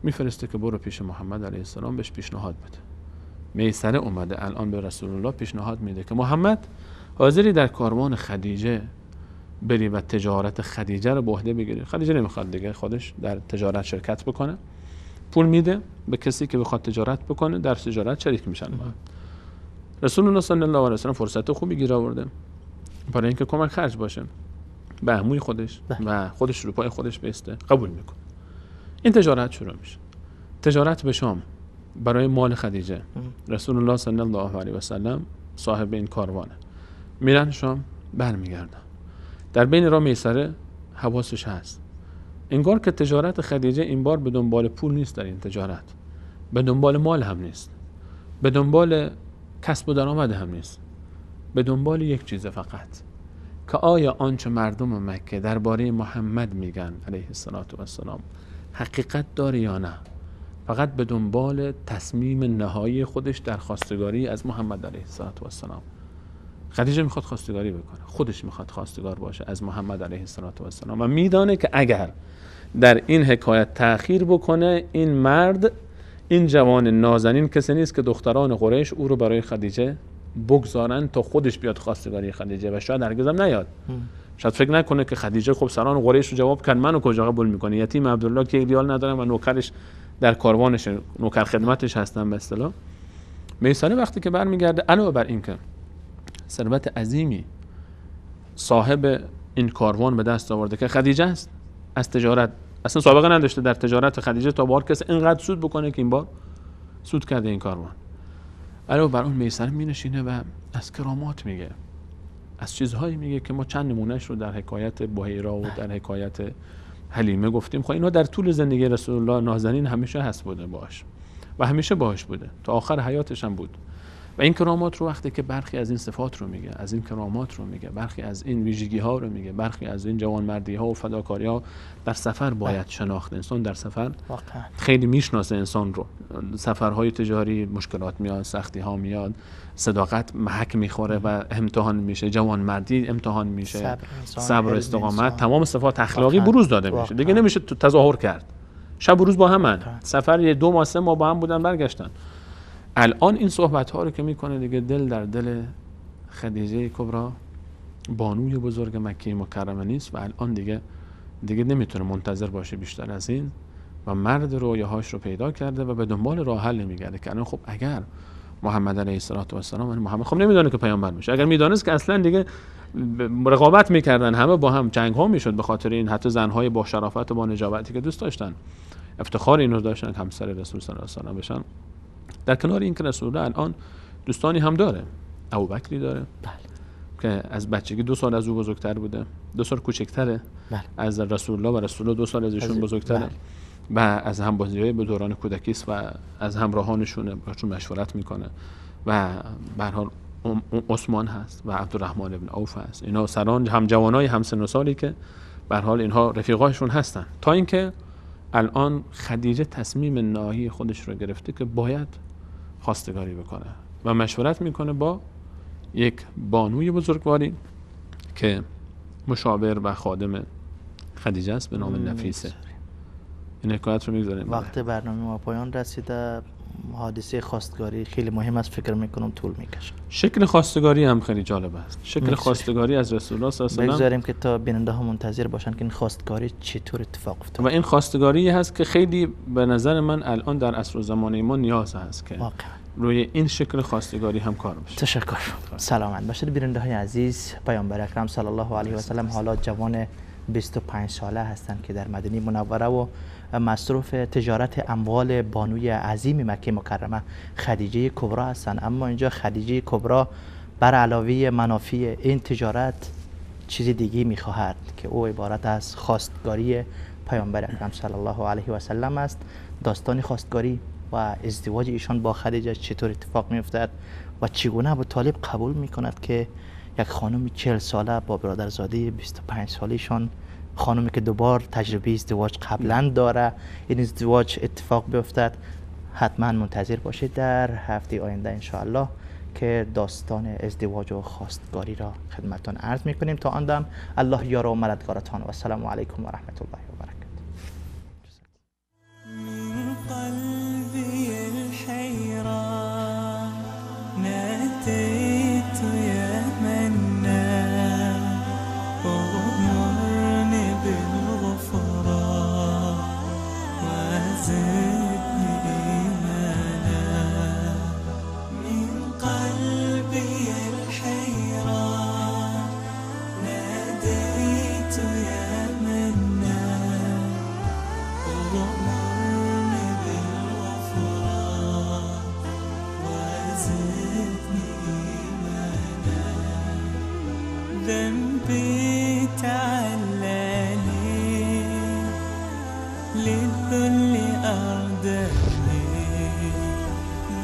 میفرسته که برو پیش محمد علیه السلام بهش پیشنهاد بده. میسره اومده الان به رسول الله پیشنهاد میده که محمد حاضری در کاروان خدیجه بری و تجارت خدیجه رو به عهده بگیری. خدیجه نمیخواد دیگه خودش در تجارت شرکت بکنه، پول میده به کسی که بخواد تجارت بکنه، در تجارت شریک میشن. رسول الله صلی الله علیه و سلم فرصت خوبی گیر آورده برای اینکه کمک خرج باشه به عموی خودش و خودش رو پای خودش بیسته، قبول میکنه. این تجارت شروع میشه، تجارت به شام برای مال خدیجه. رسول الله صلی الله علیه و سلم صاحب این کاروانه. میرن شام، برمیگردن. در بین راه میسره حواسش هست، انگار که تجارت خدیجه این بار به دنبال پول نیست، در این تجارت به دنبال مال هم نیست، به دنبال کسب و درآمد هم نیست، به دنبال یک چیز فقط، که آیا آنچه مردم مکه درباره محمد میگن علیه السلام حقیقت داره یا نه. فقط به دنبال تصمیم نهایی خودش در خواستگاری از محمد علیه السلام. خدیجه میخواد خواستگاری بکنه، خودش میخواد خواستگار باشه از محمد علیه السلام و میدانه که اگر در این حکایت تأخیر بکنه، این مرد، این جوان نازنین کسی نیست که دختران قریش او رو برای خدیجه بگذارن تا خودش بیاد خواستگاری خدیجه و شاید هرگز هم نیاد. شاید فکر نکنه که خدیجه خب سران قریش رو جواب کن، منو کجا قبول میکنه، یتیم عبدالله که ریال ندارم و نوکرش در کاروانش، نوکر خدمتش هستن به اصطلاح. میسره وقتی که برمیگرده، علاوه بر این که ثروت عظیمی صاحب این کاروان به دست آورده که خدیجه است، از تجارت اصلا سابقه نداشته در تجارت خدیجه تا بار کسی اینقدر سود بکنه که این بار سود کرده این کاروان. علاوه بر اون میسره مینشینه و از کرامات میگه، از چیزهایی میگه که ما چند نمونهش رو در حکایت بحیرا و در حکایت حلیمه گفتیم. خب اینا در طول زندگی رسول الله نازنین همیشه هست بوده باش و همیشه باش بوده، تا آخر حیاتش هم بود. و این کرامات رو وقتی که برخی از این صفات رو میگه، از این کرامات رو میگه، برخی از این ویژگی ها رو میگه، برخی از این جوانمردی ها و فداکاری ها در سفر باید شناخت. انسان در سفر خیلی میشناسه انسان رو. سفرهای تجاری مشکلات میاد، سختی ها میاد، صداقت محک میخوره و امتحان میشه، جوانمردی امتحان میشه، صبر و استقامت، تمام صفات اخلاقی بروز داده میشه. دیگه نمیشه تظاهر کرد. شب و روز با همن، سفر یه 2 ماه 3 ماه با هم بودن، برگشتن. الان این صحبت ها رو که میکنه دیگه دل در دل خدیجه کبرا بانوی بزرگ مکه مکرمه نیست و الان دیگه نمیتونه منتظر باشه بیشتر از این و مرد رویاهاش رو پیدا کرده و به دنبال راه حل میگرده که الان خب اگر محمد علیه السلام، محمد خب نمیدونه که پیامبر میشه، اگر میدونست که اصلا دیگه رقابت میکردن، همه با هم جنگ ها میشد به خاطر این، حتی زنهای با شرافت و با نجابتی که دوست داشتن، افتخار اینو داشتن که همسر رسول صلی الله علیه و آله بشن. در کنار این که رسول الله الان دوستانی هم داره، ابوبکری داره، بله، که از بچگی 2 سال از او بزرگتر بوده، 2 سال کوچکتره، بله، از رسول الله و رسول الله 2 سال از ایشون بزرگتره، بله، و از همبازی‌های به دوران کودکی است و از همراهانشونه، باشون مشورت میکنه و به هر حال عثمان هست و عبدالرحمن ابن عوف هست. اینا سران هم جوانای هم سن و سالی که به هر حال اینها رفیقاشون هستن، تا اینکه الان خدیجه تصمیم نهایی خودش رو گرفته که باید خواستگاری بکنه و مشورت میکنه با یک بانوی بزرگواری که مشاور و خادم خدیجه است به نام نفیسه. این حکایت رو میگذاریم. وقت برنامه ما پایان رسیده. حادثه خواستگاری خیلی مهم است، فکر میکنم طول میکشه. شکل خواستگاری هم خیلی جالب است. شکل خواستگاری از رسول الله صلی الله علیه و آله بگذاریم که تا بیننده ها منتظر باشن که این خواستگاری چطور اتفاق افتاد. و این خواستگاری هست که خیلی به نظر من الان در عصر و زمان ما نیاز هست که واقعا روی این شکل خواستگاری هم کار بشه. تشکر. سلامت باشید بیننده های عزیز. پیامبر اکرم صلی الله علیه و سلم حالا جوان 25 ساله هستند که در مدینه منوره و مصروف تجارت اموال بانوی عظیم مکه مکرمه خدیجه کبرا هستند. اما اینجا خدیجه کبرا بر علاوه منافع این تجارت چیز دیگه میخواهد که او عبارت از خواستگاری پیامبر اکرم صلی الله علیه و سلم است. داستان خواستگاری و ازدواج ایشان با خدیجه چطور اتفاق میافتد و چگونه ابو طالب قبول میکند که یک خانم 40 ساله با برادرزاده 25 ساله‌شان، خانمی که دوبار تجربه ازدواج قبلا داره، این ازدواج اتفاق بیفتد. حتما منتظر باشید در هفته آینده انشاءالله که داستان ازدواج و خواستگاری را خدمتتان عرض میکنیم. تا آن دم الله یار و مددگارتان و السلام علیکم و رحمت الله و برکاته. ذنبي تعلاني للذل أرداني،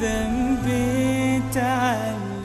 ذنبي تعلاني.